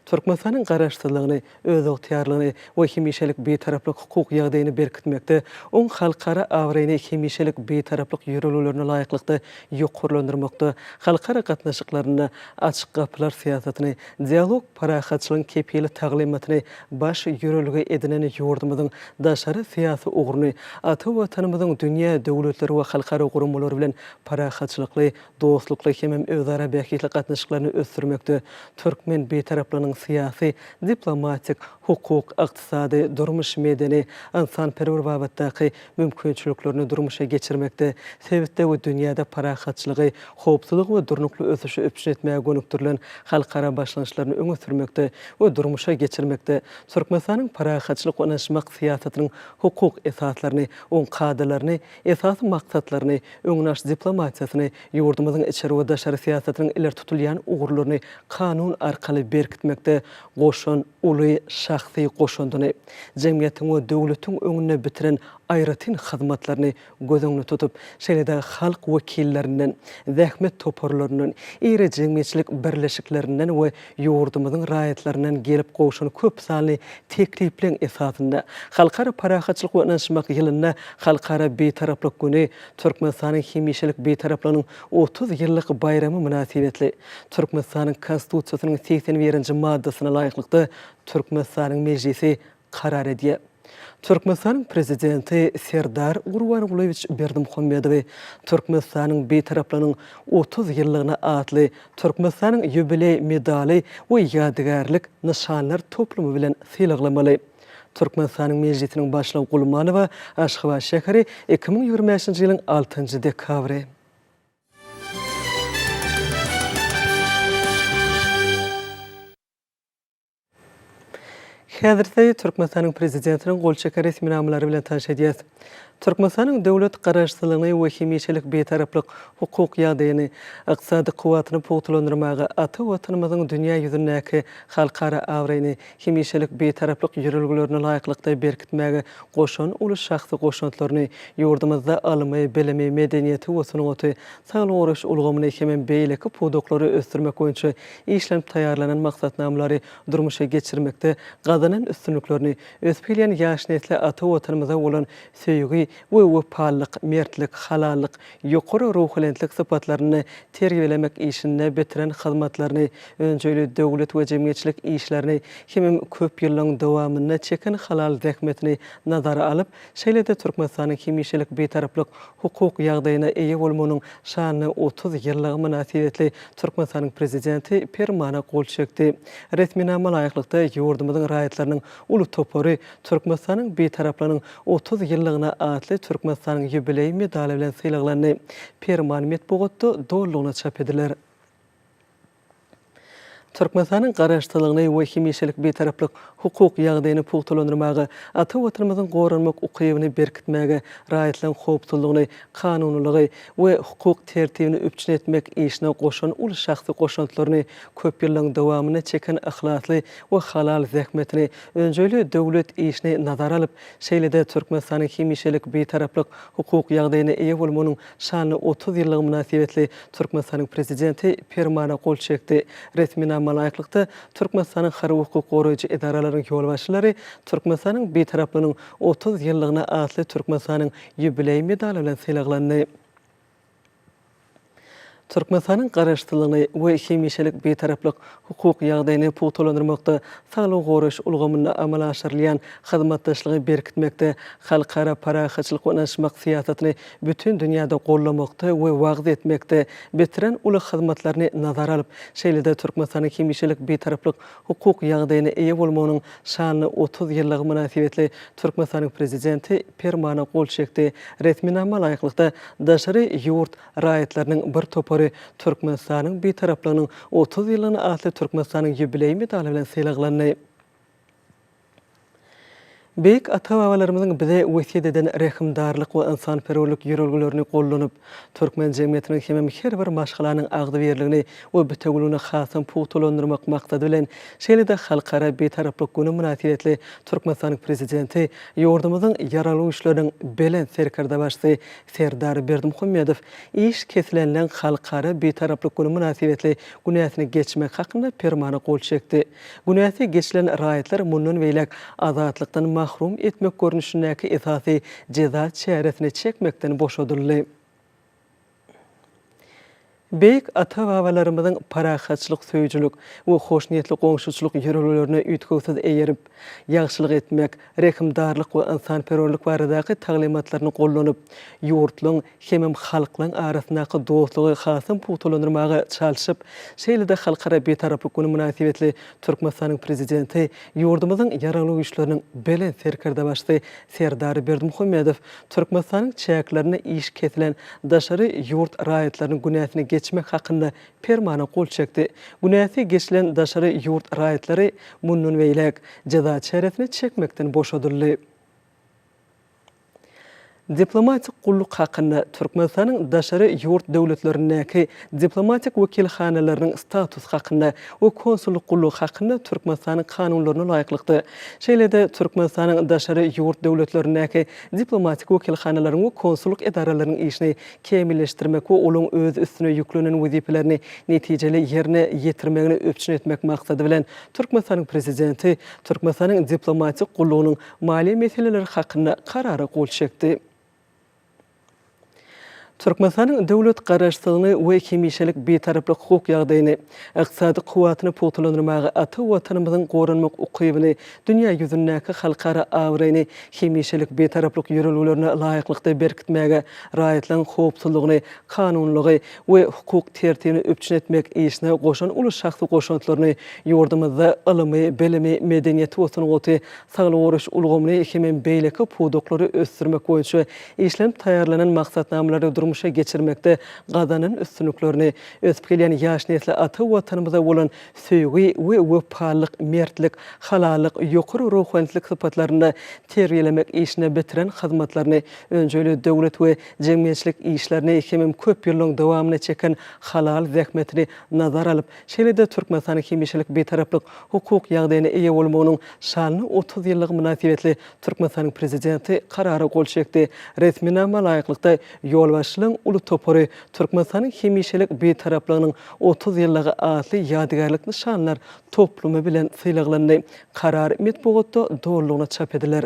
Türkmenistanyň Garaşsyzlygyny, özygtyýarlygyny we hemişelik Bitaraplyk hukuk ýagdaýyny berkitmekde, oň halkara abraýyny hemişelik Bitaraplyk ýörelgelerine laýyklykda ýokarlandyrmakda, halkara gatnaşyklarynda Açyk gapylar syýasatyny, dialog parahatçylygyň kepili taglymatyny baş ýörelge edinen ýurdumyzyň daşary syýasy ugruny ata Watanymyzyň dünýä döwletleri we halkara guramalary bilen parahatçylykly, dostlukly hemem özara bähbitli gatnaşyklaryny ösdürmekde türkmen Bitaraplygynyň syýasy, diplomatik, hukuk, ykdysady, durmuş-medeni, ynsanperwer babatdaky mümkinçiliklerini durmuşa geçirmekde, sebitde we dünýäde parahatçylygy, howpsuzlygy we durnukly ösüşi üpjün etmäge gönükdirilen halkara başlangyçlaryny öňe sürmekde we durmuşa geçirmekde Türkmenistanyň parahatçylyk we ynanyşmak syýasatynyň hukuk esaslaryny, oň kadalaryny, esasy maksatlaryny, öňüni alyş diplomatiýasyny, ýurdumyzyň içeri we daşary syýasatynyň ileri tutulýan ugurlaryny kanun arkaly berkitmekde goşan uly şahsy goşandyny, jemgyýetiň we döwletiň öňünde bitiren aýratyn hyzmatlaryny göz öňünde tutup, şeýle-de halk wekillerinden, zähmet toparlaryndan, iri jemgyýetçilik birleşiklerinden we ýurdumyzyň raýatlaryndan gelip gowşan köp sanly teklipleriň esasynda, Halkara parahatçylyk we ynanyşmak ýylynda Halkara Bitaraplyk güni, Türkmenistanyň hemişelik Bitaraplygynyň 30 ýyllyk baýramy mynasybetli, Türkmenistanyň Konstitusiýasynyň 81-nji maddasyna laýyklykda Türkmenistanyň Mejlisi karar edýär. Türkmenistanyň Prezidenti Serdar Gurbangulyýewiç Berdimuhamedowy Türkmenistanyň Bitaraplygynyň 30 ýyllygyna atly Türkmenistanyň ýubileý medaly we ýadygärlik nyşanlar toplumy bilen sylaglamaly. Türkmenistanyň Mejlisiniň Başlygy Gulmanowa, Aşgabat şäheri, 2025-nji ýylyň altynjy dekabry. Häzir sizi Türkmenistanyň Prezidentiniň gol çeken resminamalary bilen tanyş edýäris. Türkmenistanyň döwlet Garaşsyzlygyny we hemişelik Bitaraplyk hukuk ýagdaýyny, ykdysady kuwwatyny pugtalandyrmaga, ata Watanymyzyň dünýä ýüzündäki halkara abraýyny hemişelik Bitaraplyk ýörelgelerine laýyklykda berkitmäge goşan uly şahsy goşantlaryny, ýurdumyzda ylmy, bilimi, medeniýeti we sungaty, saglygy goraýyş ulgamyny hemem beýleki pudaklary ösdürmek boýunça işlenip taýýarlanan maksatnamalary durmuşa geçirmekde gazanan üstünliklerini, ösüp gelýän ýaş nesle ata Watanymyza bolan söýgi we wepalylyk, mertlik, halallyk, ýokary ruhubelentlik sypatlaryny terbiýelemek işinde bitiren hyzmatlaryny, önjeýli döwlet we jemgyýetçilik işlerini hemem köp ýyllaryň dowamynda çeken halal zähmetini nazara alyp, şeýle-de Türkmenistanyň hemişelik Bitaraplyk hukuk ýagdaýyna eýe bolmagynyň şanly 30 ýyllygy mynasybetli Türkmenistanyň Prezidenti Permana gol çekdi. Resminama laýyklykda, ýurdumyzyň raýatlarynyň uly topary Türkmenistanyň Bitaraplygynyň 30 ýyllygyna atly Türkmenistanyň ýubileý medaly bilen sylaglandy. Perman metbugatda dolulygyna çap ediler. Türkmenistanyň Garaşsyzlygyny we hemişelik Bitaraplyk hukuk ýagdaýyny pugtalandyrmaga, ata Watanymyzyň goranmak ukybyny berkitmäge, raýatlaryň howpsuzlygyny, kanunylygy we hukuk tertibini üpjün etmek işine goşan uly şahsy goşantlaryny, köp ýyllaryň dowamynda çeken yhlasly we halal zähmetini, önjeýli döwlet işini nazara alyp, şeýle-de Türkmenistanyň hemişelik Bitaraplyk hukuk ýagdaýyna eýe bolmagynyň Şanly 30 ýyllygy mynasybetli Türkmenistanyň Prezidenti Permana gol çekdi. Resminama laýyklykda, Türkmenistanyň harby hukuk goraýjy edaralarynyň ýolbaşçylary Türkmenistanyň Bitaraplygynyň 30 ýyllygyna atly Türkmenistanyň ýubileý medaly bilen sylaglandy. Türkmenistanyň Garaşsyzlygyny we hemişelik Bitaraplyk hukuk ýagdaýyny pugtalandyrmakda, saglygy goraýyş ulgamynda amala aşyrylýan hyzmatdaşlygy berkitmekde, halkara parahatçylyk we ynanyşmak syýasatyny bütin dünýäde goldamakda we wagyz etmekde bitiren uly hyzmatlaryny nazara alyp, şeýle-de Türkmenistanyň hemişelik Bitaraplyk hukuk ýagdaýyna eýe bolmagynyň şanly 30 ýyllygy mynasybetli Türkmenistanyň Prezidenti Permana gol çekdi. Resminama laýyklykda, daşary ýurt raýatlarynyň bir topary Türkmenistanyň Bitaraplygynyň 30 ýyllygyna atly Türkmenistanyň ýubileý medaly bilen sylaglandy. Beýik ata-babalarymyzyň bize wesýet eden rehimdarlyk we ynsanperwerlik ýörelgelerini gollanyp, türkmen jemgyýetiniň hemem her bir maşgalanyň agzybirligini we bitewüligini hasam pugtalandyrmak maksady bilen, şeýle-de Halkara Bitaraplyk güni mynasybetli Türkmenistanyň Prezidenti, ýurdumyzyň Ýaragly Güýçleriniň Belent Serkerdebaşysy Serdar Berdimuhamedow iş kesilenleň Halkara Bitaraplyk güni mynasybetli günäsini geçmek hakynda Permana gol çekdi. Günäsi geçilen raýatlar mundan beýläk azatlykdan mahrum etmek görnüşindäki esasy jeza çäresini çekmekden boşadyldy. Beýik ata-babalarymyzyň parahatçylyk söýüjilik we hoşniýetli goňşuçylyk ýörelgelerine üýtgewsiz eýerip, ýagşylyk etmek, rehimdarlyk we ynsanperwerlik baradaky taglymatlaryny gollanyp, ýurtlaryň hemem halklaryň arasyndaky dostlugy hasam pugtalandyrmaga çalşyp, şeýle-de Halkara Bitaraplyk güni mynasybetli Türkmenistanyň Prezidenti, ýurdumyzyň Ýaragly Güýçleriniň Belent Serkerdebaşysy Serdar Berdimuhamedow Türkmenistanyň çäklerinde iş kesilen daşary ýurt raýatlarynyň günäsini geçmek hakynda Permana gol çekdi. Günäsi geçilen daşary ýurt raýatlary mundan beýläk jeza çäresini çekmekden boşadyldy. Diplomatik gulluk hakynda, Türkmenistanyň daşary ýurt döwletlerindäki diplomatik wekilhanalarynyň statusy hakynda we konsullyk gullugy hakynda Türkmenistanyň kanunlaryna laýyklykda, şeýle-de Türkmenistanyň daşary ýurt döwletlerindäki diplomatik wekilhanalaryň we konsullyk edaralarynyň işini kämilleşdirmek we olaryň öz üstüne ýüklenen wezipelerini netijeli ýerine ýetirmegini üpjün etmek maksady bilen, Türkmenistanyň Prezidenti Türkmenistanyň diplomatik gullugynyň maliýe meseleleri hakynda Karara gol çekdi. Türkmenistanyň döwlet Garaşsyzlygyny we hemişelik Bitaraplyk hukuk ýagdaýyny, ykdysady kuwwatyny pugtalandyrmaga, ata Watanymyzyň goranmak ukybyny, dünýä ýüzündäki halkara abraýyny hemişelik Bitaraplyk ýörelgelerine laýyklykda berkitmäge, raýatlaryň howpsuzlygyny, kanunylygy we hukuk tertibini üpjün etmek işine goşan uly şahsy goşantlaryny, ýurdumyzda ylymy, bilimi, medeniýeti we sungaty, saglygy goraýyş ulgamyny hemem beýleki pudaklary ösdürmek boýunça işlenip taýýarlanan maksatnamalary durmuşa geçirmekde gazanan üstünliklerini, ösüp gelýän ýaş nesle ata Watanymyza bolan söýgi we wepalylyk, mertlik, halallyk, ýokary ruhubelentlik sypatlarynda terbiýelemek işinde bitiren hyzmatlaryny, önjeýli döwlet we jemgyýetçilik işlerini hemem köp ýyllaryň dowamynda çeken halal zähmetini nazara alyp, şeýle-de Türkmenistanyň hemişelik Bitaraplyk hukuk ýagdaýyna eýe bolmagynyň şanly 30 ýyllygy mynasybetli Türkmenistanyň Prezidenti Karara gol çekdi. Resminama laýyklykda, ýolbaşçylaryň uly topary Türkmenistanyň hemişelik Bitaraplygynyň 30 ýyllygy atly ýadygärlik nyşanlar toplumy bilen sylaglandy. Karar metbugatda dolulygyna çap ediler.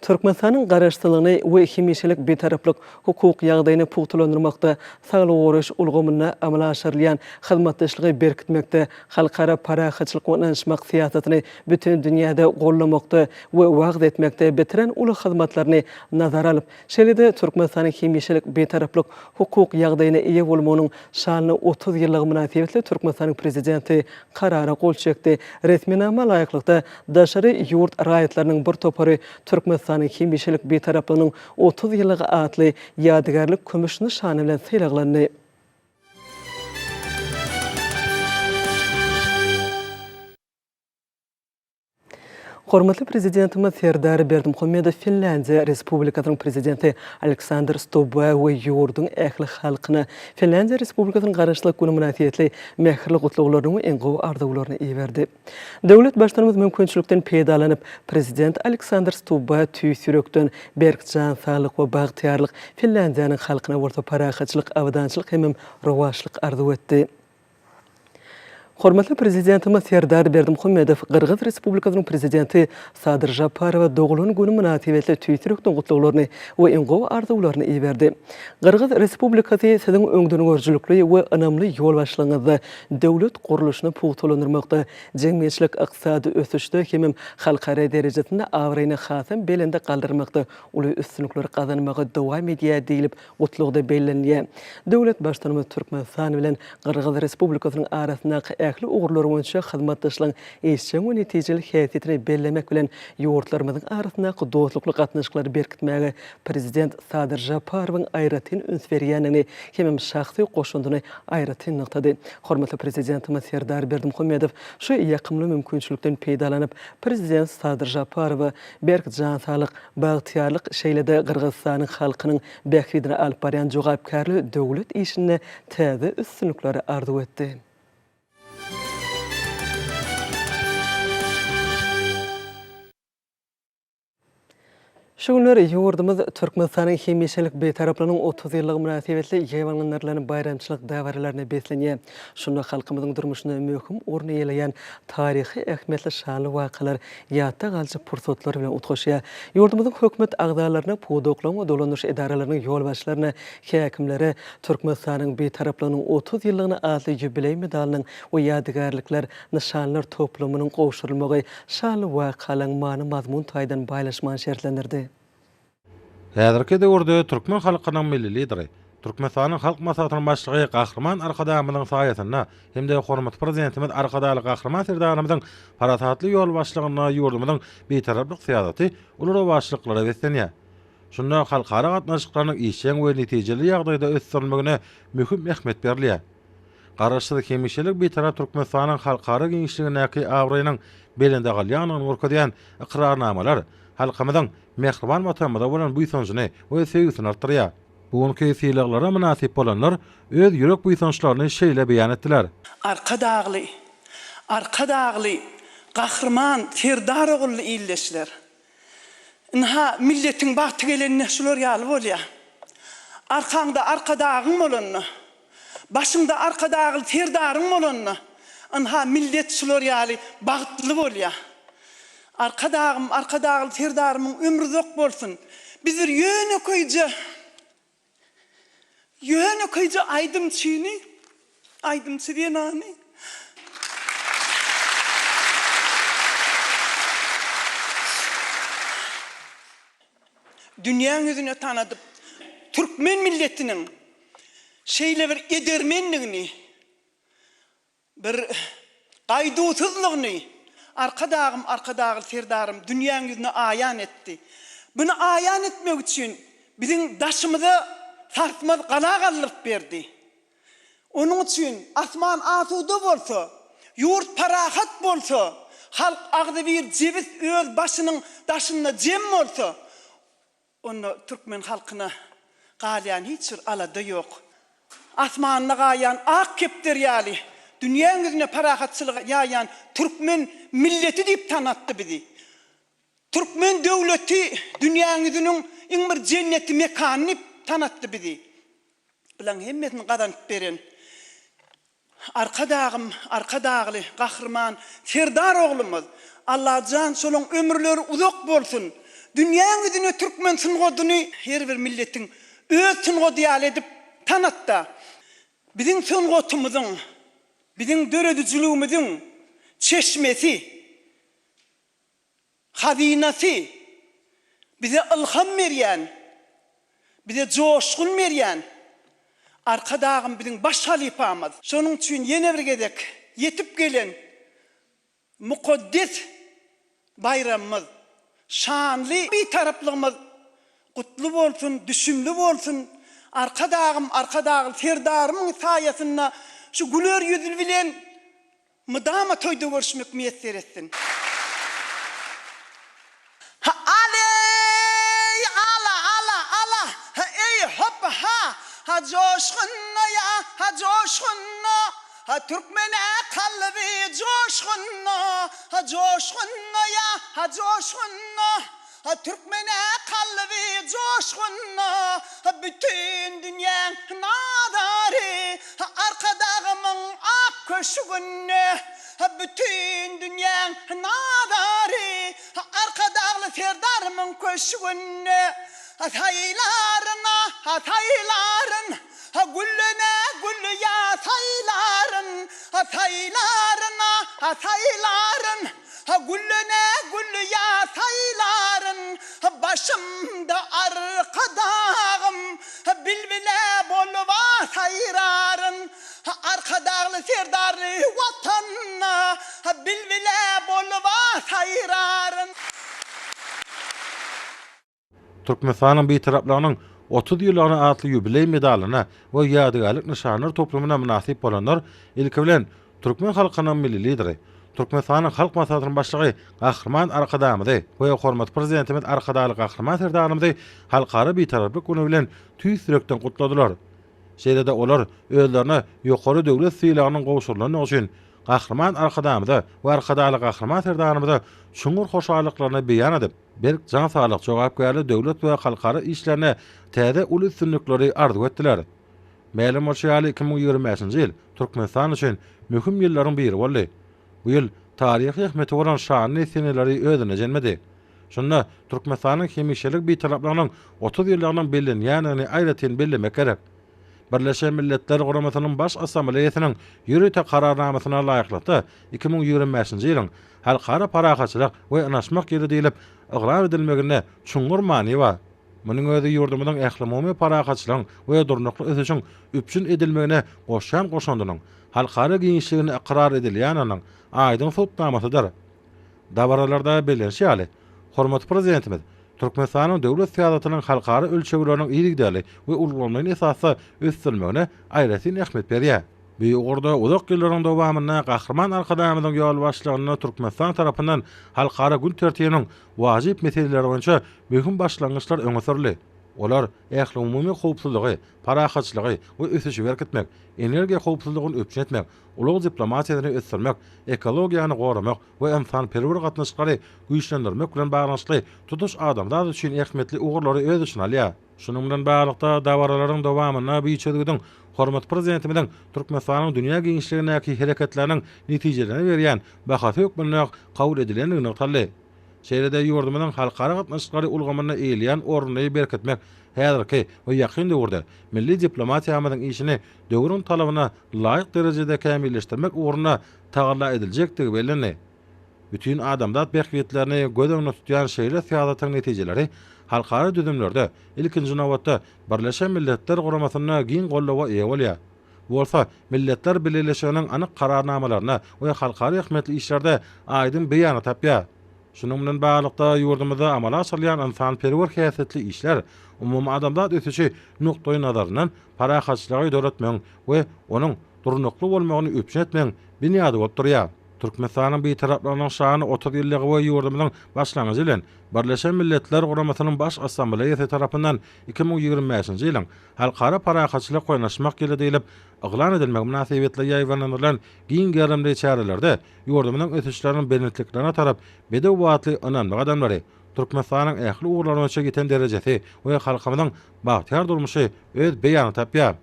Türkmenistanyň Garaşsyzlygyny we hemişelik Bitaraplyk hukuk ýagdaýyny pugtalandyrmakda, saglygy goraýyş ulgamynda amala aşyrylýan hyzmatdaşlygy berkitmekde, halkara parahatçylyk we ynanyşmak syýasatyny bütin dünýäde goldamakda we wagyz etmekde bitiren uly hyzmatlaryny nazara alyp, Şeýle-de Türkmenistanyň hemişelik Bitaraplyk hukuk ýagdaýyna eýe bolmagynyň şanly 30 ýyllygy mynasybetli Türkmenistanyň Prezidenti Karara gol çekdi. Resminama laýyklykda, daşary ýurt raýatlarynyň bir topary Türkmenistanyň hemişelik Bitaraplygynyň 30 ýyllygy atly ýadygärlik kümüş nyşany bilen sylaglandy. Hormatly Prezidentimiz Serdar Berdimuhamedow Finlýandiýa Respublikasynyň Prezidenti Aleksandr Stubba we ýurduň ähli halkyna Finlýandiýa Respublikasynyň Garaşsyzlyk güni mynasybetli mähirli gutlaglaryny we iň gowy arzuwlaryny iberdi. Döwlet Baştutanymyz mümkinçilikden peýdalanyp, Prezident Aleksandr Stubba tüýs ýürekden berk jan saglyk we bagtyýarlyk, Finlýandiýanyň halkyna bolsa parahatçylyk, abadançylyk hemem rowaçlyk arzuw etdi. Hormatly Prezidentimiz Serdar Berdimuhamedow Gyrgyz Respublikasynyň Prezidenti Sadyr Žaparowa doglan güni mynasybetli tüýs ýürekden gutlaglaryny we iň gowy arzuwlaryny iberdi. Gyrgyz Respublikasy Siziň öňdengörüjilikli we ynamly ýolbaşçylygyňyzda döwlet gurluşyny pugtalandyrmakda, jemgyýetçilik-ykdysady ösüşde hemem halkara derejesinde abraýyny hasam belende galdyrmakda uly üstünlikleri gazanmagy dowam edýär diýlip, Gutlagda bellenilýär. Döwlet Baştutanymyz Türkmenistan bilen Gyrgyz Respublikasynyň arasyndaky ähli. ähli ugurlary boýunça hyzmatdaşlygyň işjeň we netijeli häsiýetini bellemek bilen, ýurtlarymyzyň arasyndaky dostlukly gatnaşyklary berkitmäge Prezident Sadyr Žaparowyň aýratyn üns berýändigini hemem şahsy goşandyny aýratyn nygtady. Hormatly Prezidentimiz Serdar Berdimuhamedow şu ýakymly mümkinçilikden peýdalanyp, Prezident Sadyr Žaparowa berk jan saglyk, bagtyýarlyk, şeýle-de Gyrgyzystanyň halkynyň bähbidine alyp barýan jogapkärli döwlet işinde täze üstünlikleri arzuw etdi. Şu günler ýurdumyz Türkmenistanyň hemişelik Bitaraplygynyň 30 ýyllygy mynasybetli ýaýbaňlandyrylan baýramçylyk dabaralaryna beslenýär. Şunda halkymyzyň durmuşynda möhüm orun eýeleýän taryhy ähmiýetli şanly wakalar ýatda galyjy pursatlar bilen utgaşýar. Ýurdumyzyň Hökümet agzalaryna, pudaklaryň we dolandyryş edaralarynyň ýolbaşçylaryna, häkimlere Türkmenistanyň Bitaraplygynyň 30 ýyllygyna atly ýubileý medalynyň we ýadygärlikler, nyşanlar toplumynyň gowşurylmagy şanly wakalaryň many-mazmun taýdan baýlaşmagyny şertlendirdi. Häzirki döwürde türkmen halkynyň Milli Lideri, Türkmenistanyň Halk Maslahatynyň Başlygy Gahryman Arkadagymyzyň saýasynda hem-de hormatly Prezidentimiz Arkadagly Gahryman Serdarymyzyň parasatly ýolbaşçylygynda ýurdumyzyň Bitaraplyk syýasaty uly rowaçlyklara beslenýär. Şunda halkara gatnaşyklarynyň işjeň we netijeli ýagdaýda ösdürilmegine möhüm ähmiýet berilýär. Garaşsyz, hemişelik Bitarap Türkmenistanyň halkara giňişligindäki abraýynyň belende galýandygyny görkezýän ykrarnamalar halkymyzyň mähriban Watanymyza bolan buýsanjyny we söýgüsini artdyrýar. Bu günki sylaglara mynasyp bolanlar öz ýürek buýsançlaryny şeýle beýan etdiler. Arkadagly, Arkadagly Gahryman Serdar ogully ildeşler! Ynha, milletiň bagty gelende şular ýaly bolýar. Arkaňda Arkadagyň bolanda, başyňda Arkadagly Serdaryň bolanda, ynha, millet şular ýaly bagtly bolýar. Arkadagym, Arkadagly Serdarymyň ömri uzak bolsun! Biz bir ýönekeýje Ýönekeýje aýdymçyny, aýdymçy zenany. Dünýäň ýüzüne tanadyp, türkmen milletiniň şeýle bir edermenligini, Bir gaýduwsyzlygyny Arkadagym, Arkadagly Serdarym dünýäň ýüzüne aýan etdi. Buny aýan etmek üçin biziň daşymyza sarsmaz gala galdyryp berdi. Onuň üçin asman asuda bolsa, ýurt parahat bolsa, halk agzybir jebis öz başynyň daşynda jem bolsa, Onda türkmen halkyna galýan hiç bir alada ýok. Asmanda gaýan ak kepderi ýaly, dünýäň ýüzüne parahatçylygy ýaýan türkmen milleti diýip tanatdy bizi. Türkmen döwleti dünýäň ýüzüniň iň bir jenneti mekany diýip tanatdy bizi. Bulaň hemmesini gazanyp beren Arkadagym Arkadagly Gahryman Serdar oglumyz Allajan şolaň ömürleri uzak bolsun dünýäň ýüzüne türkmen sungadyny her bir milletiň öz sungady ýaly edip tanatda biziň sungatymyzyň biziň döredijiligimiziň çeşmesi Hazynasy, bize ylham berýän, bize joşgun berýän Arkadagym biziň baş halypamyz. Şonuň üçin ýene bir gezek ýetip gelen mukaddes baýramymyz, şanly Bitaraplygymyz gutly bolsun, düşümli bolsun! Arkadagym, Arkadagly Serdarymyň saýasynda şu güler ýüz bilen Mydama toýda görüşmek miýesser etsin. Ha aleý ala ala ala ha eý hop ha ha joşgunda ýa ha joşgunda ha türkmen-ä kalby joşgunda ha joşgunda ýa ha joşgunda ha türkmen-ä kalby joşgunda ha bütin dünýäň nazary Arkadagymyň ak köşgünde Bütin dünýäň nazary Arkadagly Serdarymyň köşgünde Saýlaryn, saýlaryn, Güllene gül ýa saýlaryn, Saýlaryn, saýlaryn, Güllene gül ýa saýlaryn, Başymda Arkadagym, Bilbile bolup-a saýraryn. Arkadagly Serdarly Watanda Bilbile boluba saýraryn. Türkmenistanyň Bitaraplygynyň 30 ýyllygyna atly ýubileý medalyna we ýadygärlik nyşanlar toplumyna mynasyp bolanlar, ilki bilen, türkmen halkynyň Milli Lideri, Türkmenistanyň Halk Maslahatynyň Başlygy Gahryman Arkadagymyzy we hormatly Prezidentimiz Arkadagly Gahryman Serdarymyzy Halkara Bitaraplyk güni bilen tüýs ýürekden gutladylar. Şeýle-de olar özlerine ýokary döwlet sylagynyň gowşurylandygy üçin Gahryman Arkadagymyza we Arkadagly Gahryman Serdarymyza çuňňur hoşallyklaryny beýan edip, berk jan saglyk, jogapkärli döwlet we halkara işlerinde täze uly üstünlikleri arzuw etdiler. Mälim bolşy ýaly, 2025-nji ýyl Türkmenistan üçin möhüm ýyllaryň biri boldy. Bu ýyl taryhy ähmiýeti bolan şanly seneleri özünde jemledi. Şunda Türkmenistanyň hemişelik Bitaraplygynyň 30 ýyllygynyň bellenýändigini aýratyn bellemek gerek. Birleşen Milletler Guramasynyň Baş Assambleýasynyň ýörite Kararnamasyna laýyklykda, 2025-nji ýylyň Halkara parahatçylyk we ynaşmak ýyly diýlip yglan edilmeginde çuňňur many bar. Munuň özi ýurdumyzyň ählumumy parahatçylygyň we durnukly ösüşiň üpjün edilmegine goşýan goşandynyň halkara giňişliginde ykrar edilýändiginiň aýdyň subutnamasydyr. Dabaralarda bellenişi ýaly, hormatly Prezidentimiz Türkmenistanyň döwlet syýasatynyň halkara ölçegleriniň yzygiderli we ulgamlaýyn esasda ösdürilmegine aýratyn ähmiýet berýär. Bu ugurda uzak ýyllaryň dowamynda Gahryman Arkadagymyzyň ýolbaşçylygynda Türkmenistan tarapyndan halkara gün tertibiniň wajyp meseleleri boýunça möhüm başlangyçlar öňe sürüldi. Olar ählumumy howpsuzlygy, parahatçylygy we ösüşi berkitmek, energiýa howpsuzlygyny üpjün etmek, ulag diplomatiýasyny ösdürmek, ekologiýany goramak we ynsanperwer gatnaşyklary güýçlendirmek bilen baglanyşykly tutuş adamzat üçin ähmiýetli ugurlary öz içine alýar. Şunuň bilen baglylykda, dabaralaryň dowamynda bu çözgüdiň hormatly Prezidentimiziň Türkmenistanyň dünýä giňişligindäki hereketleriniň netijelerine berýän bahasy hökmünde kabul edilendigi nygtaldy. Şeýle-de ýurdumyzyň halkara gatnaşyklary ulgamynda eýeleýän ornuny berkitmek, häzirki we ýakyn döwürde milli diplomatiýamyzyň işini döwrüň talabyna laýyk derejede kämilleşdirmek ugrunda tagalla ediljekdigi bellendi. Bütin adamzat bähbitlerini göz öňünde tutýan şeýle syýasatyň netijeleri halkara düzümlerde, ilkinji nobatda, Birleşen Milletler Guramasynda giň goldawa eýe bolýar. Bu bolsa Milletler Bileleşiginiň anyk Kararnamalarynda we halkara ähmiýetli işlerde aýdyň beýanyny tapýar. Şunuň bilen baglylykda, ýurdumyzda amala aşyrylýan ynsanperwer häsiýetli işler umumadamzat ösüşi nukdaýnazaryndan parahatçylygy döretmegiň we onuň durnukly bolmagyny üpjün etmegiň binýady bolup durýar. Türkmenistanyň Bitaraplygynyň şanly 30 ýyllygy we ýurdumyzyň başlangyjy bilen Birleşen Milletler Guramasynyň Baş Assambleýasy tarapyndan 2025-nji ýylyň Halkara parahatçylyk we ynaşmak ýyly diýlip yglan edilmegi mynasybetli ýaýbaňlandyrylan giň gerimli çärelerde ýurdumyzyň ösüşleriniň belentliklerine tarap bedew batly ynamly gadamlary, Türkmenistanyň ähli ugurlar boýunça ýeten derejesi we halkymyzyň bagtyýar durmuşy öz beýanyny tapýar.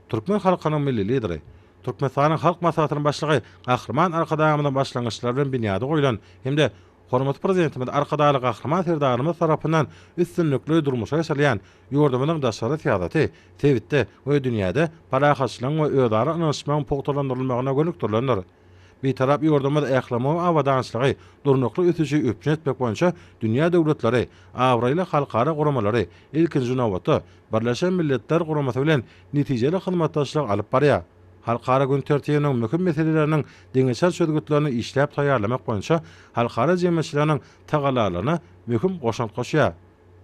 Türkmen halkynyň Milli Lideri, Türkmenistanyň Halk Maslahatynyň Başlygy Gahryman Arkadagymyzyň başlangyçlary bilen binýady goýlan hem-de hormatly Prezidentimiz Arkadagly Gahryman Serdarymyz tarapyndan üstünlikli durmuşa geçirilýän ýurdumyzyň daşary syýasaty sebitde we dünýäde parahatçylygyň we özara ynanyşmagyň pugtalandyrylmagyna gönükdirilendir. Bitarap ýurdumyz ählumumy abadançylygy, durnukly ösüşi üpjün etmek boýunça dünýä döwletleri, abraýly halkara guramalary, ilkinji nobatda, Birleşen Milletler Guramasy bilen netijeli hyzmatdaşlyk alyp barýar. Halkara gün tertibiniň möhüm meseleleriniň deňeçer çözgütlerini işläp taýýarlamak boýunça halkara jemgyýetçiliginiň tagallalaryna möhüm goşant goşýar.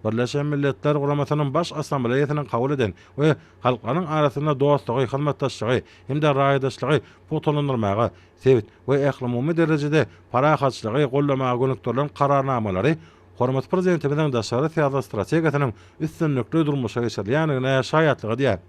Birleşen Milletler Guramasynyň Baş Assambleýasynyň kabul eden we halklaryň arasynda dostlugy, hyzmatdaşlygy hem-de raýdaşlygy pugtalandyrmaga, sebit we ählumumy derejede parahatçylygy goldamaga gönükdirilen Kararnamalary hormatly Prezidentimiziň daşary syýasat strategiýasynyň üstünlikli durmuşa geçirilýändigine şaýatlyk edýär.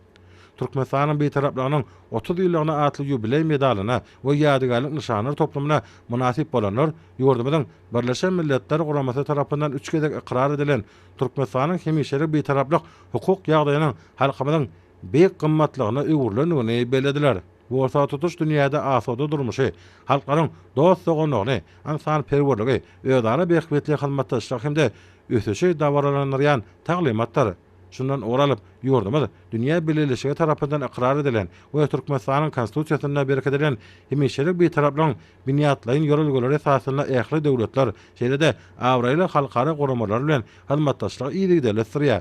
Türkmenistanyň Bitaraplygynyň 30 ýyllygyna atly ýubileý medalyna we ýadygärlik nyşanlar toplumyna mynasyp bolanlar ýurdumyzyň Birleşen Milletler Guramasy tarapyndan üç gezek ykrar edilen Türkmenistanyň hemişelik Bitaraplyk hukuk ýagdaýynyň halkymyzyň beýik gymmatlygyna öwrülendigini bellediler. Bu bolsa tutuş dünýäde asuda durmuşy, halklaryň dost-doganlygyny, ynsanperwerligi, özara bähbitli hyzmatdaşlygy hem-de ösüşi dabaralandyrýan taglymatdyr. Şundan ugur alyp, ýurdumyz dünýä bileleşigi tarapyndan ykrar edilen we Türkmenistanyň Konstitusiýasynda berkidilen hemişelik Bitaraplygyň binýatlaýyn ýörelgeleri esasynda ähli döwletler, şeýle-de abraýly halkara guramalar bilen hyzmatdaşlygy yzygiderli ösdürýär.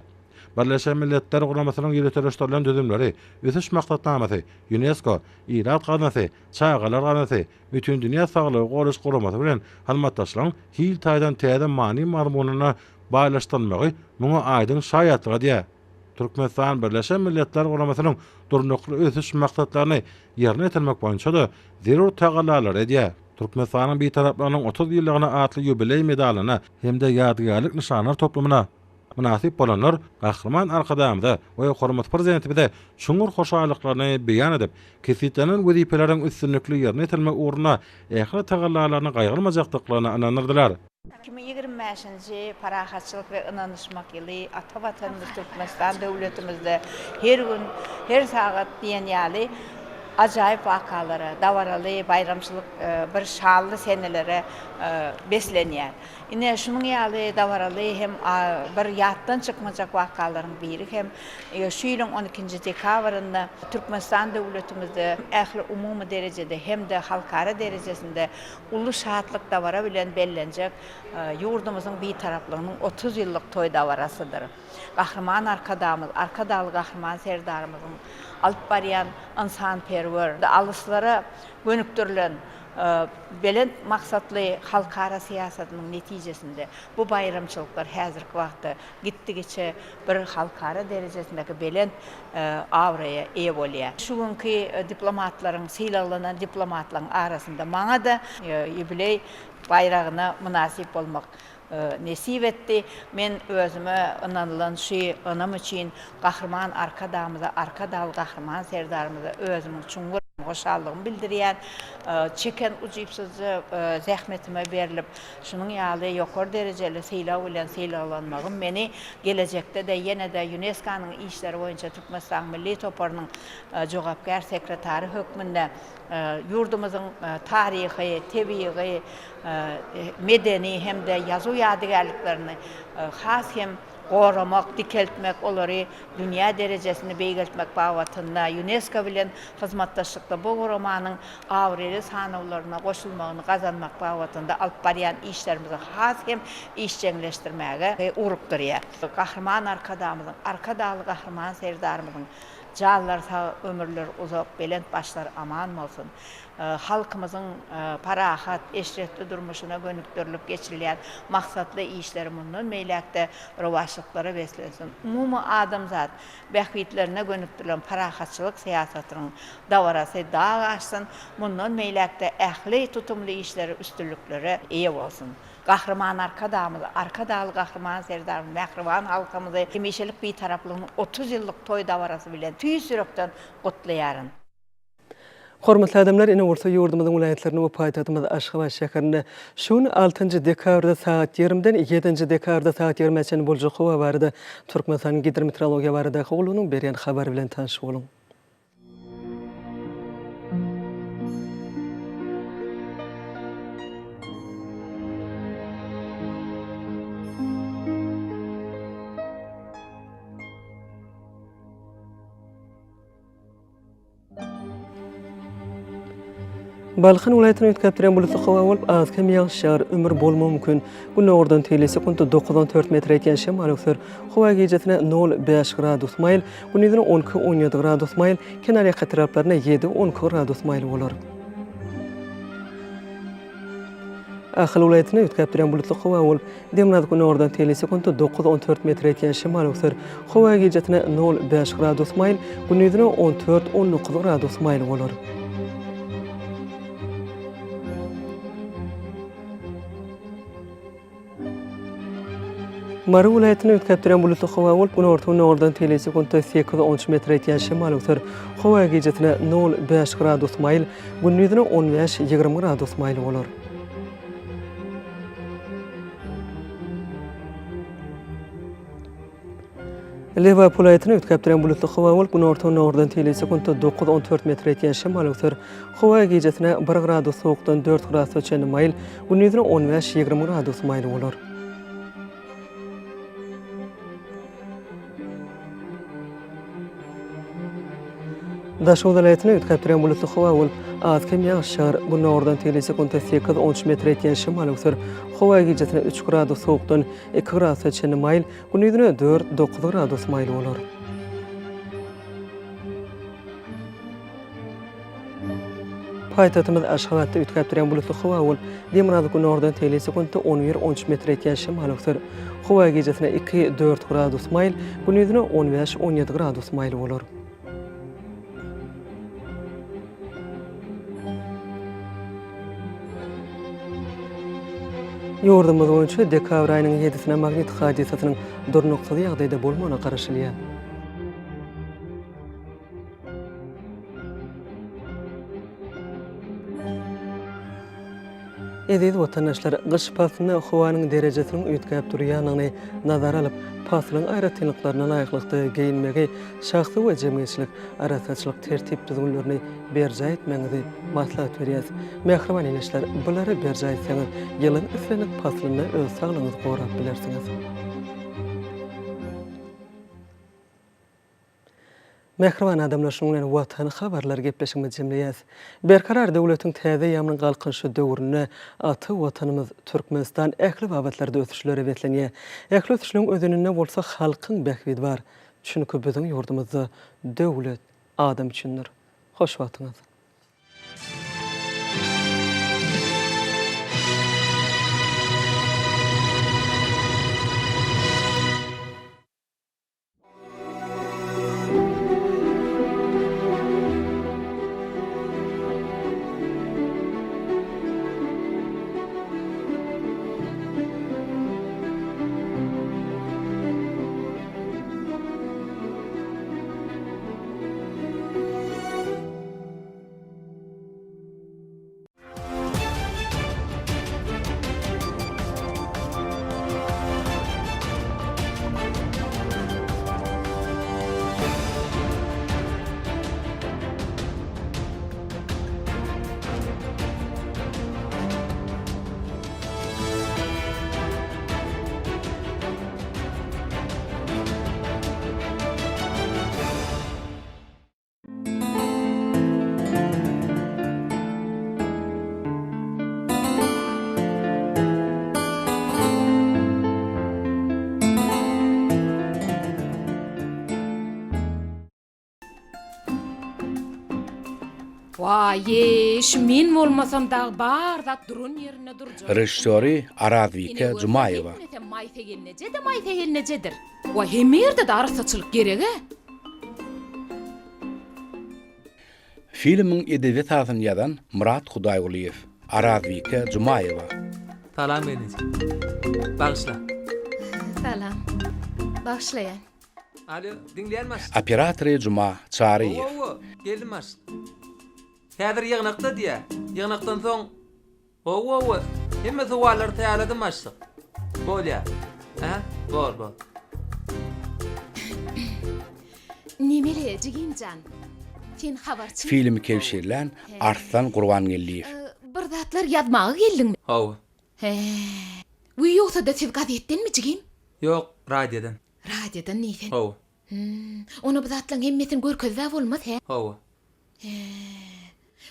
Birleşen Milletler Guramasynyň ýöriteleşdirilen düzümleri, Ösüş maksatnamasy, Ýunesko, Ilat gaznasy, Çagalar gaznasy, Bütindünýä saglygy goraýyş guramasy bilen hyzmatdaşlygyň hil taýdan täze many-mazmunyna baýlaşdyrylmagy muňa aýdyň şaýatlyk edýär. Türkmenistan Birleşen Milletler Guramasynyň Durnukly ösüş maksatlaryny ýerine ýetirmek boýunça-da zerur tagallalary edýär. Türkmenistanyň Bitaraplygynyň 30 ýyllygyna atly ýubileý medalyna hem-de ýadygärlik nyşanlar toplumyna mynasyp bolanlar Gahryman Arkadagymyza we hormatly Prezidentimize çuňňur hoşallyklaryny beýan edip, kesgitlenen wezipeleriň üstünlikli ýerine ýetirilmegi ugrunda ähli tagallalaryny gaýgyrmajakdyklaryna ynandyrdylar. 2025-nji Parahatçylyk we ynanyşmak ýyly ata Watanymyz Türkmenistan döwletimizde her gün, her sagat diýen ýaly ajaýyp wakalara, dabaraly baýramçylyk bir şanly senelere beslenýär. Ine, şunuň ýaly dabaraly hem bir ýatdan çykmajak wakalaryň biri hem şu ýylyň on ikinji dekabrynda Türkmenistan döwletimizde ähli umumy derejede hem-de halkara derejesinde uly şatlyk-dabara bilen bellenjek ýurdumyzyň Bitaraplygynyň 30 ýyllyk toý dabarasydyr. Gahryman Arkadagymyz, Arkadagly Gahryman Serdarymyzyň alyp barýan ynsanperwer, alyslara gönükdirilen belent maksatly halkara syýasatynyň netijesinde bu baýramçylyklar häzirki wagtda gitdigiçe bir halkara derejesindäki belent abraýa eýe bolýar. Şu günki diplomatlaryň, sylaglanan diplomatlaryň arasynda maňa-da ýubileý baýragyna mynasyp bolmak nesip etdi. Men özüme ynanylan şu ynam üçin Gahryman Arkadagymyza, Arkadagly Gahryman Serdarymyza özümiň çuňňur hoşallygymy bildirýän. Çeken ujypsyzja zähmetime berlip, şunuň ýaly ýokary derejeli sylag bilen sylaglanmagym meni gelejekde-de ýene-de ÝUNESKO-nyň işleri boýunça Türkmenistanyň milli toparynyň jogapkär sekretary hökmünde ýurdumyzyň taryhy, tebigy, medeni hem-de ýazuw ýadygärliklerini has hem goramak, dikeltmek, olary dünýä derejesinde beýgeltmek babatynda Ýunesko bilen hyzmatdaşlykda bu guramanyň abraýly sanawlaryna goşulmagyny gazanmak babatynda alyp barýan işlerimizi has hem işjeňleşdirmäge ugrukdyrýar. Gahryman Arkadagymyzyň, Arkadagly Gahryman Serdarymyzyň janlary sag, ömürleri uzak, belent başlary aman bolsun! Halkymyzyň parahat, eşretli durmuşyna gönükdirilip geçirilýän maksatly işleri mundan beýläk-de rowaçlyklara beslensin! Umumy adamzat bähbitlerine gönükdirilen parahatçylyk syýasatynyň dabarasy dag aşsyn, mundan beýläk-de ähli tutumly işleri üstünliklere eýe bolsun! Gahryman Arkadagymyzy, Arkadagly Gahryman Serdarymyzy, mähriban halkymyzy hemişelik Bitaraplygynyň 30 ýyllyk toý dabarasy bilen tüýs ýürekden gutlaýaryn. Hormatly adamlar, ine bolsa ýurdumyzyň welaýatlarynda we paýtagtymyz Aşgabat şäherinde şu gün altynjy dekabrda sagat ýigrimiden ýedinji dekabrda sagat ýigrimä çenli boljak howa barada Türkmenistanyň Gidrometeorologiýa baradaky gullugynyň berýän habary bilen tanyş boluň. Balkan welaýatynda üýtgäp durýan bulutly howa bolup, az-kem ýagyş ýagar, ümür bolmagy mümkin. Gündogardan teýli sekuntda dokuz-on dört metre ýetýän şemal öwser. Howa gijesine nol, bäş gradus maýyl, gündizine on iki, on ýedi gradus maýyl, kenarýaka etraplarynda ýedi, on iki gradus maýyl bolar. Ahal welaýatynda üýtgäp durýan bulutly howa bolup, demirgazyk-günordan teýli sekuntda dokuz-on dört metre ýetýän şemal öwser. Howa gijesine nol, bäş gradus maýyl, gündizine on dört, on dokuz gradus maýyl bolar. Mary welaýatynda üýtgäp durýan bulutly howa bolup, günorta-gündogardan teýle sekuntda sekiz-on üç metre ýetýän şemal öwser. Howa gijesine nol, bäş gradus maýyl, gündizine on bäş, 20 gradus maýyl bolar. Lebap welaýatynda üýtgäp durýan bulutly howa bolup, günorta-gündogardan teýle sekuntda dokuz-on dört metre ýetýän şemal öwser. Howa gijesine bir gradus sowukdan dört gradusa çenli maýyl, gündizine on bäş, 20 gradus maýyl bolar. Daşoguz welaýatynda üýtgäp durýan bulutly howa bolup, az-kem ýagyş ýagar. Gündogardan teýle sekuntda sekiz-on üç metre ýetýän şemal öwser. Howa gijesine üç gradus sowukdan iki gradusa çenli maýyl, gündizine dört, dokuz gradus maýyl bolar. Paýtagtymyz Aşgabatda üýtgäp durýan bulutly howa bolup, demirgazyk-günordan tegelek sekuntda on bir, on üç metre ýetýän şemal öwser. Howa gijesine iki, dört gradus maýyl, gündizine on bäş, on ýedi gradus maýyl bolar. Ýurdumyz boýunça dekabr aýynyň ýedisine magnit hadysasynyň durnuksyz ýagdaýda bolmagyna garaşylýar. Eziz watandaşlar, gyş paslynda howanyň derejesiniň üýtgäp durýandygyny nazara alyp, paslyň aýratynlyklaryna laýyklykda geýinmegi, şahsy we jemgyýetçilik arassaçylyk tertip-düzgünlerini berjaý etmegiňizi maslahat berýäris. Mähriban ildeşler, bulary berjaý etseňiz, ýylyň islendik paslynda öz saglygyňyzy gorap bilersiňiz. Mähriban adamlar şunuň bilen Watan habarlary gepleşigimizi jemleýäs. Berkarar döwletiň täze eýýamynyň Galkynyşy döwründe ata Watanymyz Türkmenistan ähli babatlarda ösüşlere beslenýär. Ähli ösüşleriň özeninde bolsa halkyň bähbidi bar. Çünki biziň ýurdumyzda döwlet adam üçindir. Hoş wagtyňyz. Waý-eý, şu men bolmasam dagy bar zat duran ýerinde durjak. Režissýory Arazbike Jumaýewa. Ine görseň, Maýsa gelneje-de Maýsa gelnejedir. Waý, hemme ýerde-de arassaçylyk gereg-ä. Filmiň edebi esasyny ýazan Myrat Hudaýgulyýew, Arazbike Jumaýewa. Salam gelneje. Bagyşla. Salam. Bagyşlaýan. Alo, diňleýän başlyk. Operatory Juma Çaryýew. Hawa, hawa, geldim başlyk. Häzir ýygnakda diýýä. Ýygnakdan soň Hawa, hawa, hemme sowallary taýýarladym başlyk. Bolýa. Ähä, bor, bor. Nemele, jigim jan. Sen habarçymy? Filmi kebşirlän Arslan Gurbangeldiýew. Bir zatlar ýazmaga geldiňmi? Hawa. Hä. Wiý, ýogsa-da siz gazetdenmi, jigim? Ýok, radiodan. Radiodan diýseň. Hawa. Hum, onda bu zatlaryň hemmesini görkezib-ä bolmaz, hä? Hawa. Hä.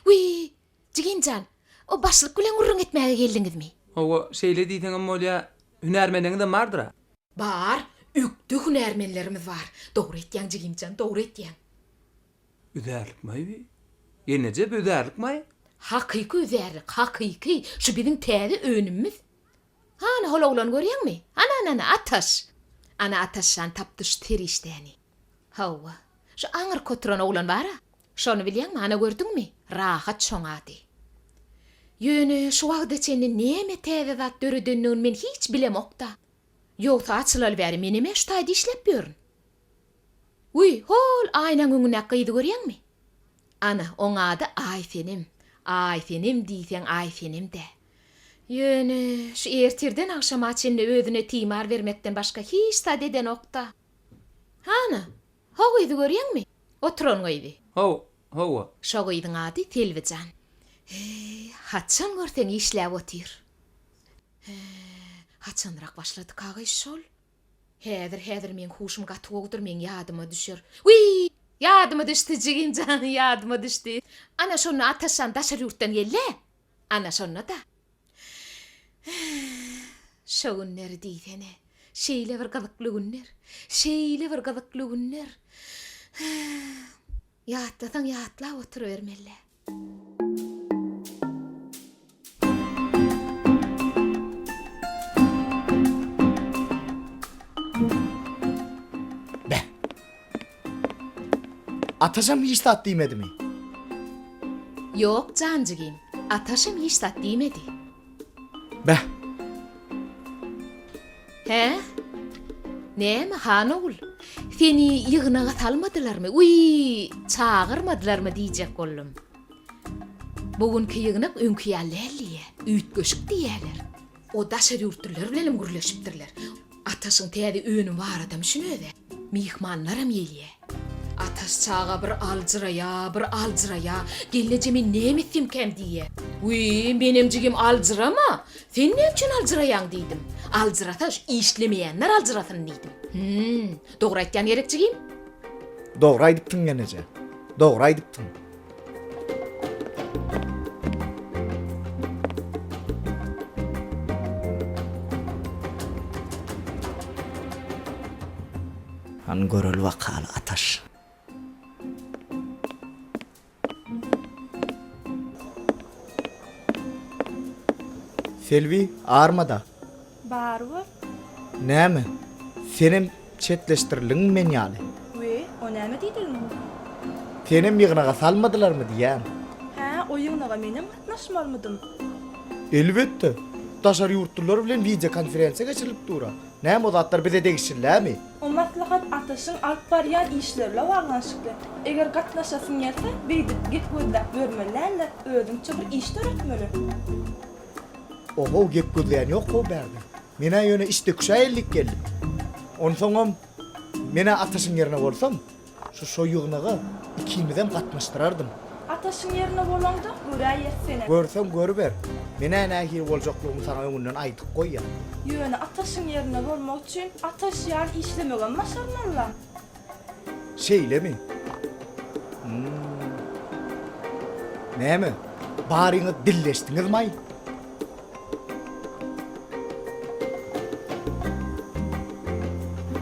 Wiý, Jigim jan, o başlyk bilen gürrüň etmäge geldiňizmi? Hawa, şeýle diýseňem bolýa, hünärmeniňizem bardyr-a? Bar, ökde hünärmenlerimiz bar. Dogry etýäň, jigim jan, dogry etýäň. Üzärlikmaý bi? Gelneje, bu üzärlikmaý? Hakyky üzärlik, hakyky, şu biziň täze önümimiz. Hany, hol oglany görýäňmi? Ana, ana, ana, Ataş! Ana, Ataşjan tapdy şu serişdäni. Hawa, şu aňyrky oturan oglan bar-a, şony bilýäňmi, ana gördüňmi, Rahat şoň ady. Ýöne şu wagta çenli näme täze zat döredendigini men hiç bilemok-da. Ýogsa açylaly bäri menem-ä şu taýda işläp ýörün. Wiý, hol aýnaň öňündäki gyzy görýäňmi? Ana, oň ady Aýsenem. Aýsenem diýseň Aýsenem-dä. Ýöne şu ertirden agşama çenli özüne timar bermekden başga hiç zat edenok-da. Hana, ho gyzy görýäňmi? Oturan gyzy. How, hawa. Şo gyzyň ady Selbijan. Heý, haçan görseň işläp otyr. Hä, haçanrak başladyka-gaý şol? Häzir, häzir meň huşum gaty gowudyr, meň ýadyma düşer. Wiý, ýadyma düşdi, jigim jan, ýadyma düşdi. Ana, şonda Ataşjan daşary ýurtdan geldi-ä. Ana, şonda-da. Hä. Şo günleri diýsene. Şeýle bir gyzykly günler. Şeýle bir gyzykly günler. Ýatlasaň ýatlap oturybermeli-dä. Beh. Ataşam hiç zat diýmedimi? Ýok, jan jigim, Ataşam hiç zat diýmedi. Beh. Hä? Näme, han ogul? Seni ýygnaga salmadylarmy? Wiý, çagyrmadylarmy diýjek boldum. Bu günki ýygnak öňki ýaly däl diýýä, üýtgeşik diýýäler. O daşary ýurtlular bilenem gürleşipdirler. Ataşyň täze önümi baradam şun öz-ä. Myhmanlaram gelýä. Ataş çaga bir aljyraýa, bir aljyraýa. Gelneje men näme etsemkäm diýýä. Wiý, menem jigim aljyrama. Sen näme üçin aljyraýaň diýdim. Aljyrasa şu işlemeýänler aljyrasyn diýdim. Hüm, dogry aýtýan gerek jigim? Dogry aýdypsyň gelneje. Dogry aýdypsyň. Hany göreli bakaly Ataş. Selbi, armada. Barybir. Näme, senem çetleşdirildiňmi men ýaly? We, o näme diýdigiň? Senem ýygnaga salmadylarmy diýýän. Hä, o ýygnaga menem gatnaşmalymydym? Elbetde. Daşary ýurtlular bilen wideokonferensiýa geçirilip dur-a. Näme o zatlar bize degişli dälmi? O maslahat Ataşyň alyp barýan işleri bilen baglanyşykly. Eger gatnaşasyň gelse, beýdip gep gözläp ýörmeli däl-de, özüňçe bir iş döretmeli. Ohow gep gözleýän ýok how bärde. Menä ýöne içde küşä ellik geldim. Onsoňam menä Ataşyň ýerine bolsam, şu şo ýygnaga ikimizem gatnaşdyrardym. Ataşyň ýerine bolaňda göräýeris senem. Görseň görüber. Menä nähili boljaklygymy saňa öňünden aýdyp goýýan. Ýöne Ataşyň ýerine bolmak üçin Ataş ýaly işlemegem başarmaly-la. Şeýlemi? Hum. Näme, baryňyz dilleşdiňizmaý?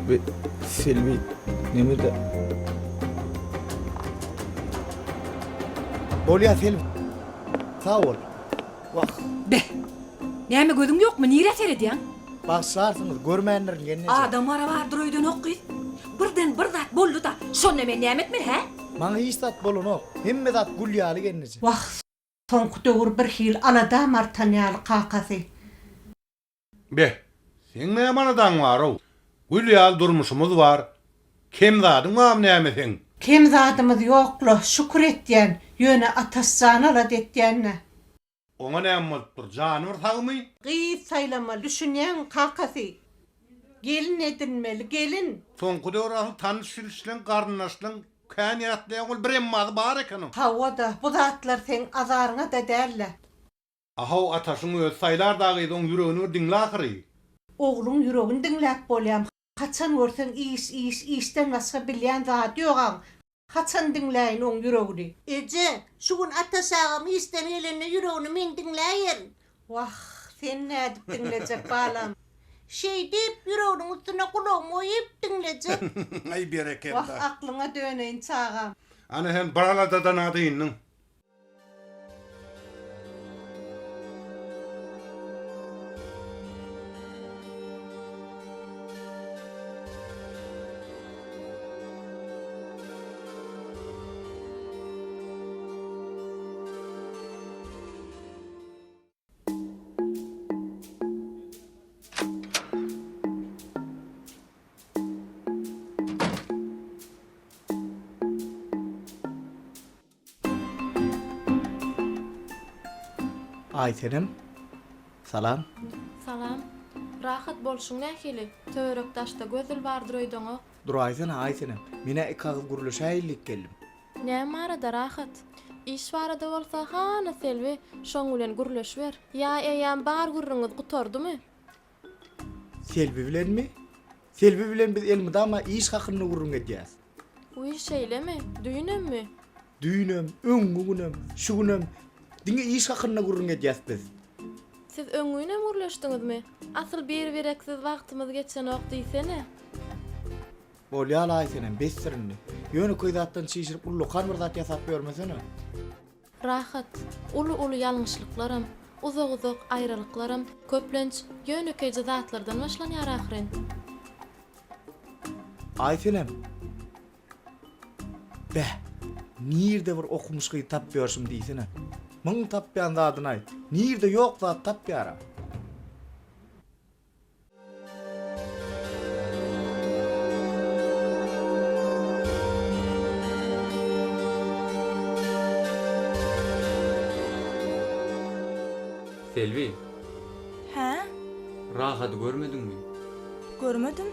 Bi Selbi nemede? Bolýa Selbi. Sag bol. Wah. Beh. Näme gözüň ýokmy, nirä seredýäň? Bagyşlarsyňyz, görmändirin gelneje. Adam gara bardyr öýdenok gyz. Birden bir zat boldy-da, şonda men näme etmeli, hä? Maňa hiç zat bolanok. Hemme zat gül ýaly gelneje. Wah, soňky döwür birhili aladam artan ýaly kakasy. Beh, seň näme aladaň bar-ow? Gül ýaly durmuşymyz bar. Kem zadyň barmy näme seň? Kem zadymyz ýok-la, şükür etýän, ýöne Ataşjany alada etýän-dä. Oňa näme bolupdyr, jany bir sagmy? Gyz saýlamaly, düşünýäňmi kakasy? Gelin edinmeli, gelin! Soňky döwür asyl tanyş-bilişleň, garyndaşlaň kän ýatlaýaň, ol bir emmasy bar eken oň. Hawa-da, bu zatlar seň azaryňa-da däl-le. Ahow, Ataşyň özi saýlar-da gyzy, oň ýüregini bir diňle ahyry. Ogluň ýüregini diňläp bolýam, haçan görseň iş, iş, işden başga bilýän zady ýok aň, Haçan diňläýin oň ýüregini? Eje, şu gün Ataş agam işden gelende ýüregini men diňläýerin. Wah, sen nädip diňlejek, balam? Şeýdip, ýüreginiň üstüne gulagymy goýup diňlejek. Aý, berekella. Wah, aklyňa döneýin, çagam. Ana, sen bir aladadan-a dyndyň. Aýsenem, salam. Salam. Rahat bolşuň nähili? Töwerek-daşda gözül bardyr öýdeňok. Duraýsana, Aýsenem. Men-ä iki agyz gürleşäýeli diýip geldim. Näme barada, Rahat? Iş barada bolsa, hany Selbi, şoň bilen gürleşiber. Ýa eýýäm bar gürrüňiz gutardymy? Selbi bilenmi? Selbi bilen biz elmydama iş hakynda gürrüň edýäs. Wiý, şeýlemi? Düýnemmi? Düýnem, öňňi günem, şu günem diňe iş hakynda gürrüň edýäs biz. Siz öňňünem gürleşdiňizmi? Asyl bir-bireksiz wagtymyz geçenok diýsene. Bolýa-laý senem, besdir indi. Ýönekeý zatdan çişirip ullakan bir zat ýasap ýörmesene. Rahat, uly-uly ýalňyşlyklaram, uzak-uzak aýralyklaram köplenç ýönekeýje zatlardan başlanýar ahyryn. Aýsenem. Beh, nirde bir okumyş gyz tapyp ýörşüm diýsene. Muň tapýan zadyny-aý, nirde ýok zat tapýar-a. Selbi. Hä? Rahady görmediňmi? Görmedim.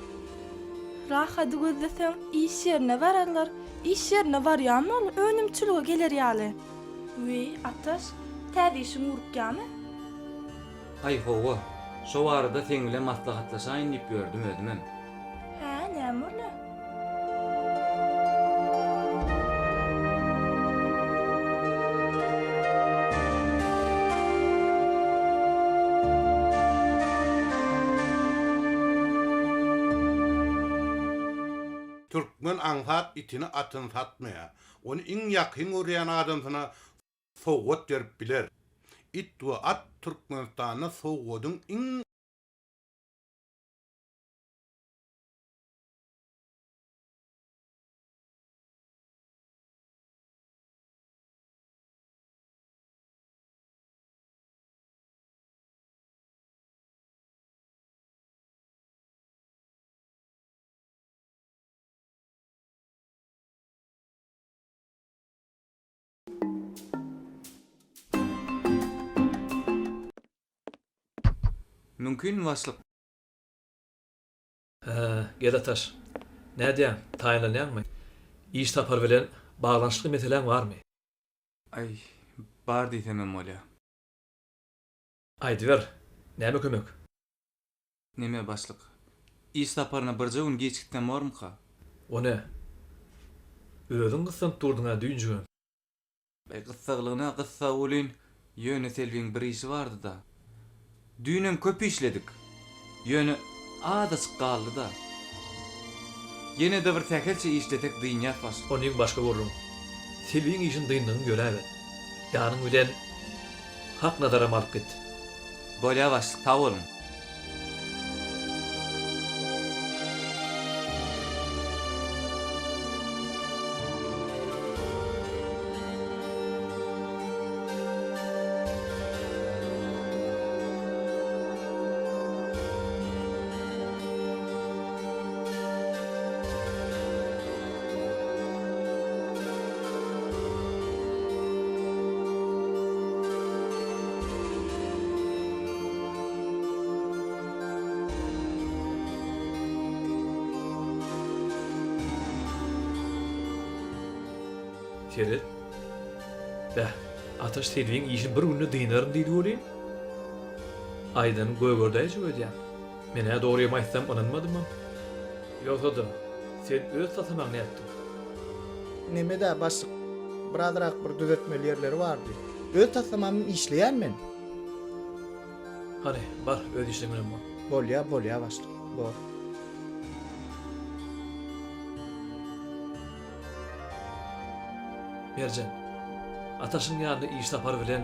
Rahady gözleseň, iş ýerine bararlar. Iş ýerine barýanmy ol, önümçilige geler ýaly? Wiý, Ataş, täze işiň urukýamy? Aý, hawa, şo barada seň bilen maslahatlaşaýyn diýip ýördüm özümem. Hä, näme boldy? Türkmen aňsat itini atyny satmaýar. Ony iň ýakyn görýän adamsyna sowgat berip biler. It we at Türkmenistanda sowgadyň iň. Mümkinmi başlyk? Hä, gel Ataş. Nädýäň, taýynlanýaňmy? Iş sapary bilen baglanyşykly meseläň barmy? Aý, bar diýsemem bolýa. Aýdyber, näme kömek? Neme başlyk, iş saparyna birje gün giç gitsem bormyka? O ne? Özüň gyssanyp durduň-a düýnjügem. Aý, gyssaglygyna gyssag welin, ýöne Selbiň bir işi bardy-da. Düýnem köp işledik. Ýöne azajyk galdy-da. Ýene-de bir sähelçe işlesek dynýas başlyk. Onyň başga gürrüň. Selbiň işini dyndygyň ýöräber. Ýanyň bilen Haknazaram alyp git. Bolýa başlyk, sag boluň. Seret. Bäh, Ataş Selbiň işini bir günde dynaryn diýdi welin, aýdanyny gögerdäýjek öýdýän. Men-ä dogrymy aýtsam ynanmadymam. Ýogsa-da, sen öz taslamaňy nätdiň? Neme-dä, başlyk, birazrak bir düzetmeli ýerleri bardy. Öz taslamamam işleýän men. Hany, bar, öz işleň bilen bol. Bolýa, bolýa, başlyk, bor. Merjen, Ataşyň ýanyna iş sapary bilen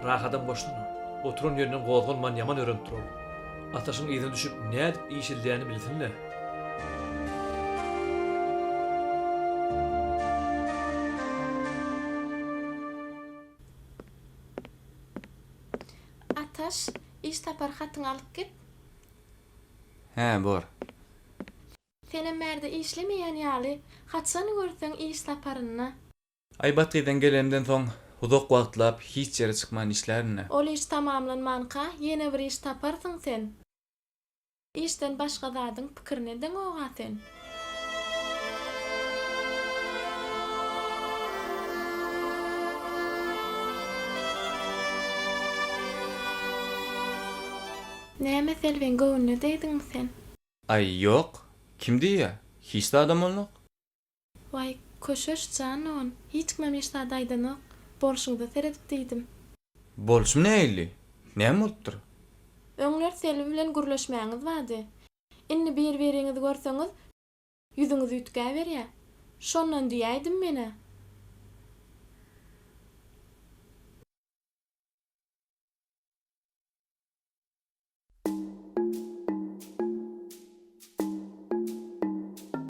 Rahadam goşsana. Oturan ýerinden gozganman ýaman öwrenip dur ol. Ataşyň yzyna düşüp nädip iş edilýänini bilsin-le. Ataş, iş sapar hatyňy alyp git. Hä, bor. Senem bärde işlemeýän ýaly, haçan görseň iş saparynda. Aý Bathyzdan gelenimden soň uzak wagtlap hiç ýere çykman işlärin-dä. Ol iş tamamlanmanka ýene bir iş taparsyň sen. Işden başga zadyň pikirini edeňog-a sen. Näme Selbiň göwnüne degdiňmi sen? Aý, ýok. Kim diýýä? Hiç zadam bolnok. Waý, köşeş, jan dogan, hiç kimem hiç zat aýdanok. Bolşuňyza seredip diýdim. Bolşum nähili? Näme bolupdyr? Öňler Selbi bilen gürleşmäňiz bardy. Indi bir-biriňizi görseňiz, ýüzüňiz üýtgäberýä. Şondan diýäýdim men-ä.